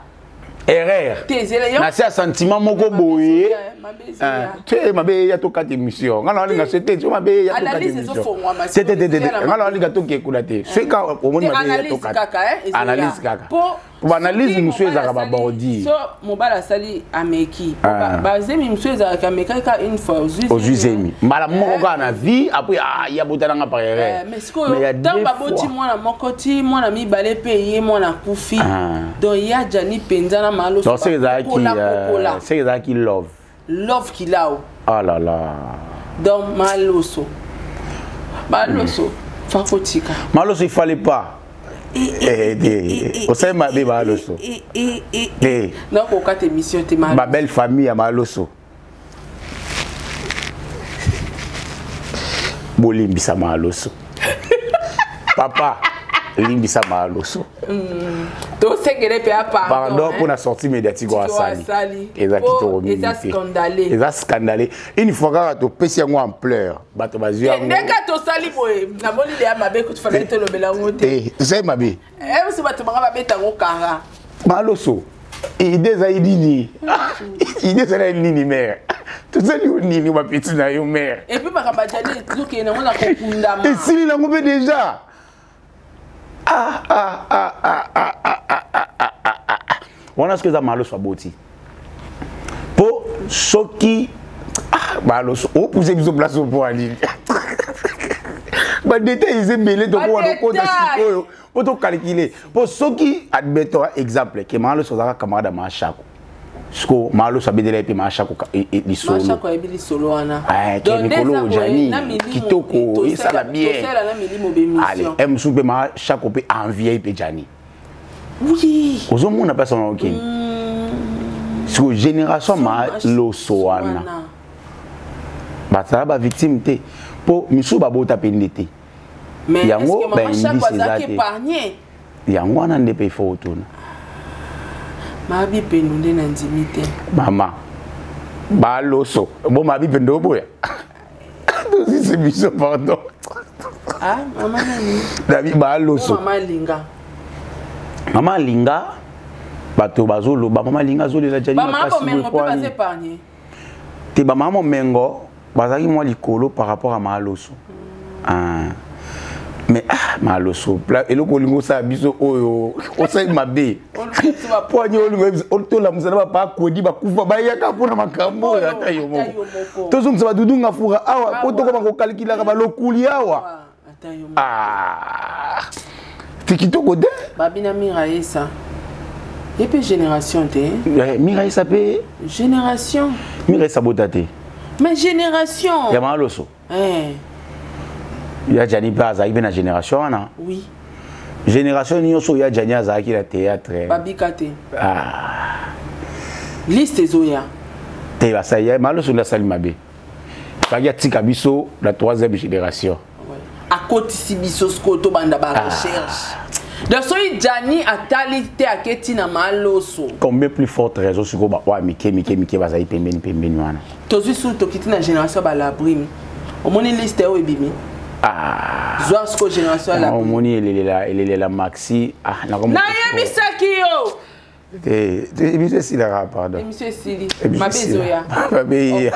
Erreur. Na se sentiment moko boye. Te mabe ya to kati émission. Ngala walinga se te mabe ya to kati émission. Te te te te. Ngala walinga to ke kuna te. Se ka omoni mabe ya to kati. Analyse kaka. Po analyse musu ezaka ba bordi. So mobala asali ameki. Ba zemi musu ezaka ameka ka une fois ozui zemi. Mbala moko ka na vie après ah ya botana nga par erreur. Mais sikoyo tant ba boti mwana moko ti mwana mibale pe ye mwana kufi. Donc ya Gianni penza na Maloso. Donc c'est ezaki c'est ezaki love. Love kilao. Ah là là. Donc Maloso. Maloso fakotika. Maloso il fallait pas. Osai mabe Maloso. Donc okate émission te Ma belle famille à Maloso. Bolimbisa Maloso. Papa limbisa Maloso. Tosengele pe pardon. Pardon pour la sortie médiatique oyo asali. Eza kitoko mingi. Eza scandalé. Eza scandalé. Une fois kaka topesi yango ampleur, bato bazwi yango. Ndenge tosali boye, namoni deya mabe kutu fallait tolobela yango te. Ezali mabe. Eh biso bato banga babeta yango kara. Maloso. Idée ezali nini? Idée ezali nini mère? Tozali yo nini bapeti na yo mère? Et puis makambo ya Gianni ezokende nango na kokundama. Esili nango mpe déjà. Ah ah ah ah ah ah ah ah ah ah. Wana soki eza Maloso aboti. Po soki ah Maloso opousse biso place po alini. Ba détails eza ebele tokoka tokota sikoyo po tocalculer. Po soki admettons exemple ke Maloso azalaka camarade ya Mashako. Siko Maloso abetela ye mpe Mashako lisolo. Mashako ayebi lisolo wana. Ke mikolo Gianni kitoko esala bien. Tosala na milimo be mission. Allez, mosusu mpe Mashako mpe envie ye mpe Gianni. Oui. Ozomona mpasi wana okende. Siko génération Maloso wana. Bazala ba victime te. Po misusu babota mpe nde te. Yango ba indice eza te. Yango wana nde mpe il faut otuna. Mabi pendo nde na ndimi te. Mama. Baloso. Bon mabi pendo boya. Tozisi biso pardon. Ah, mama nani? Dabi baloso. Mama Linga. Mama Linga bato bazoloba mama Linga azolela Djani makasi. Mama Bomengo mpe baza épargné. Te ba mama Mengo bazalaki mwa likolo par rapport à Maloso. Ah. Mais ah, Maloso, eloko olingi osala biso oyo osali mabe. Po ani olingi tolamusa na bapa kodi bakufa bayaka mpona makambo oyo ata yo moko. Tozongisa badudu ngafura awa po tokoma kokalikilaka balokuli awa. Ah. Te kitoko te. Babina Miraesa. Ye mpe génération te. Eh, Miraesa mpe. Génération. Miraesa bota te. Mais génération. Ya Maloso. Eh. Ya Djani mpe azalaki mpe na génération wana. Oui. Génération nyonso ya Djani azalaki na théâtre. Babika te. Ah. Liste ezoya. Te basali ya Maloso nde asali mabe. Faki atika biso na troisième génération. Akotisi biso sikoyo tobanda ba recherche. Ah. Donc soki Djani atali te aketi na Maloso. Combien plus forte raison sikoyo ba oyo mike mike mike bazali pembeni pembeni wana. Tozwi su tokiti na génération ba labrime. Omoni liste oyo ebimi. Ah. Zwa sikoyo génération ya labrime. Omoni elelela elelela maxi. Ah, nayebisaki yo. Te, émission esilaka pardon. Émission esili. Mabe ezoya. Mabe eya.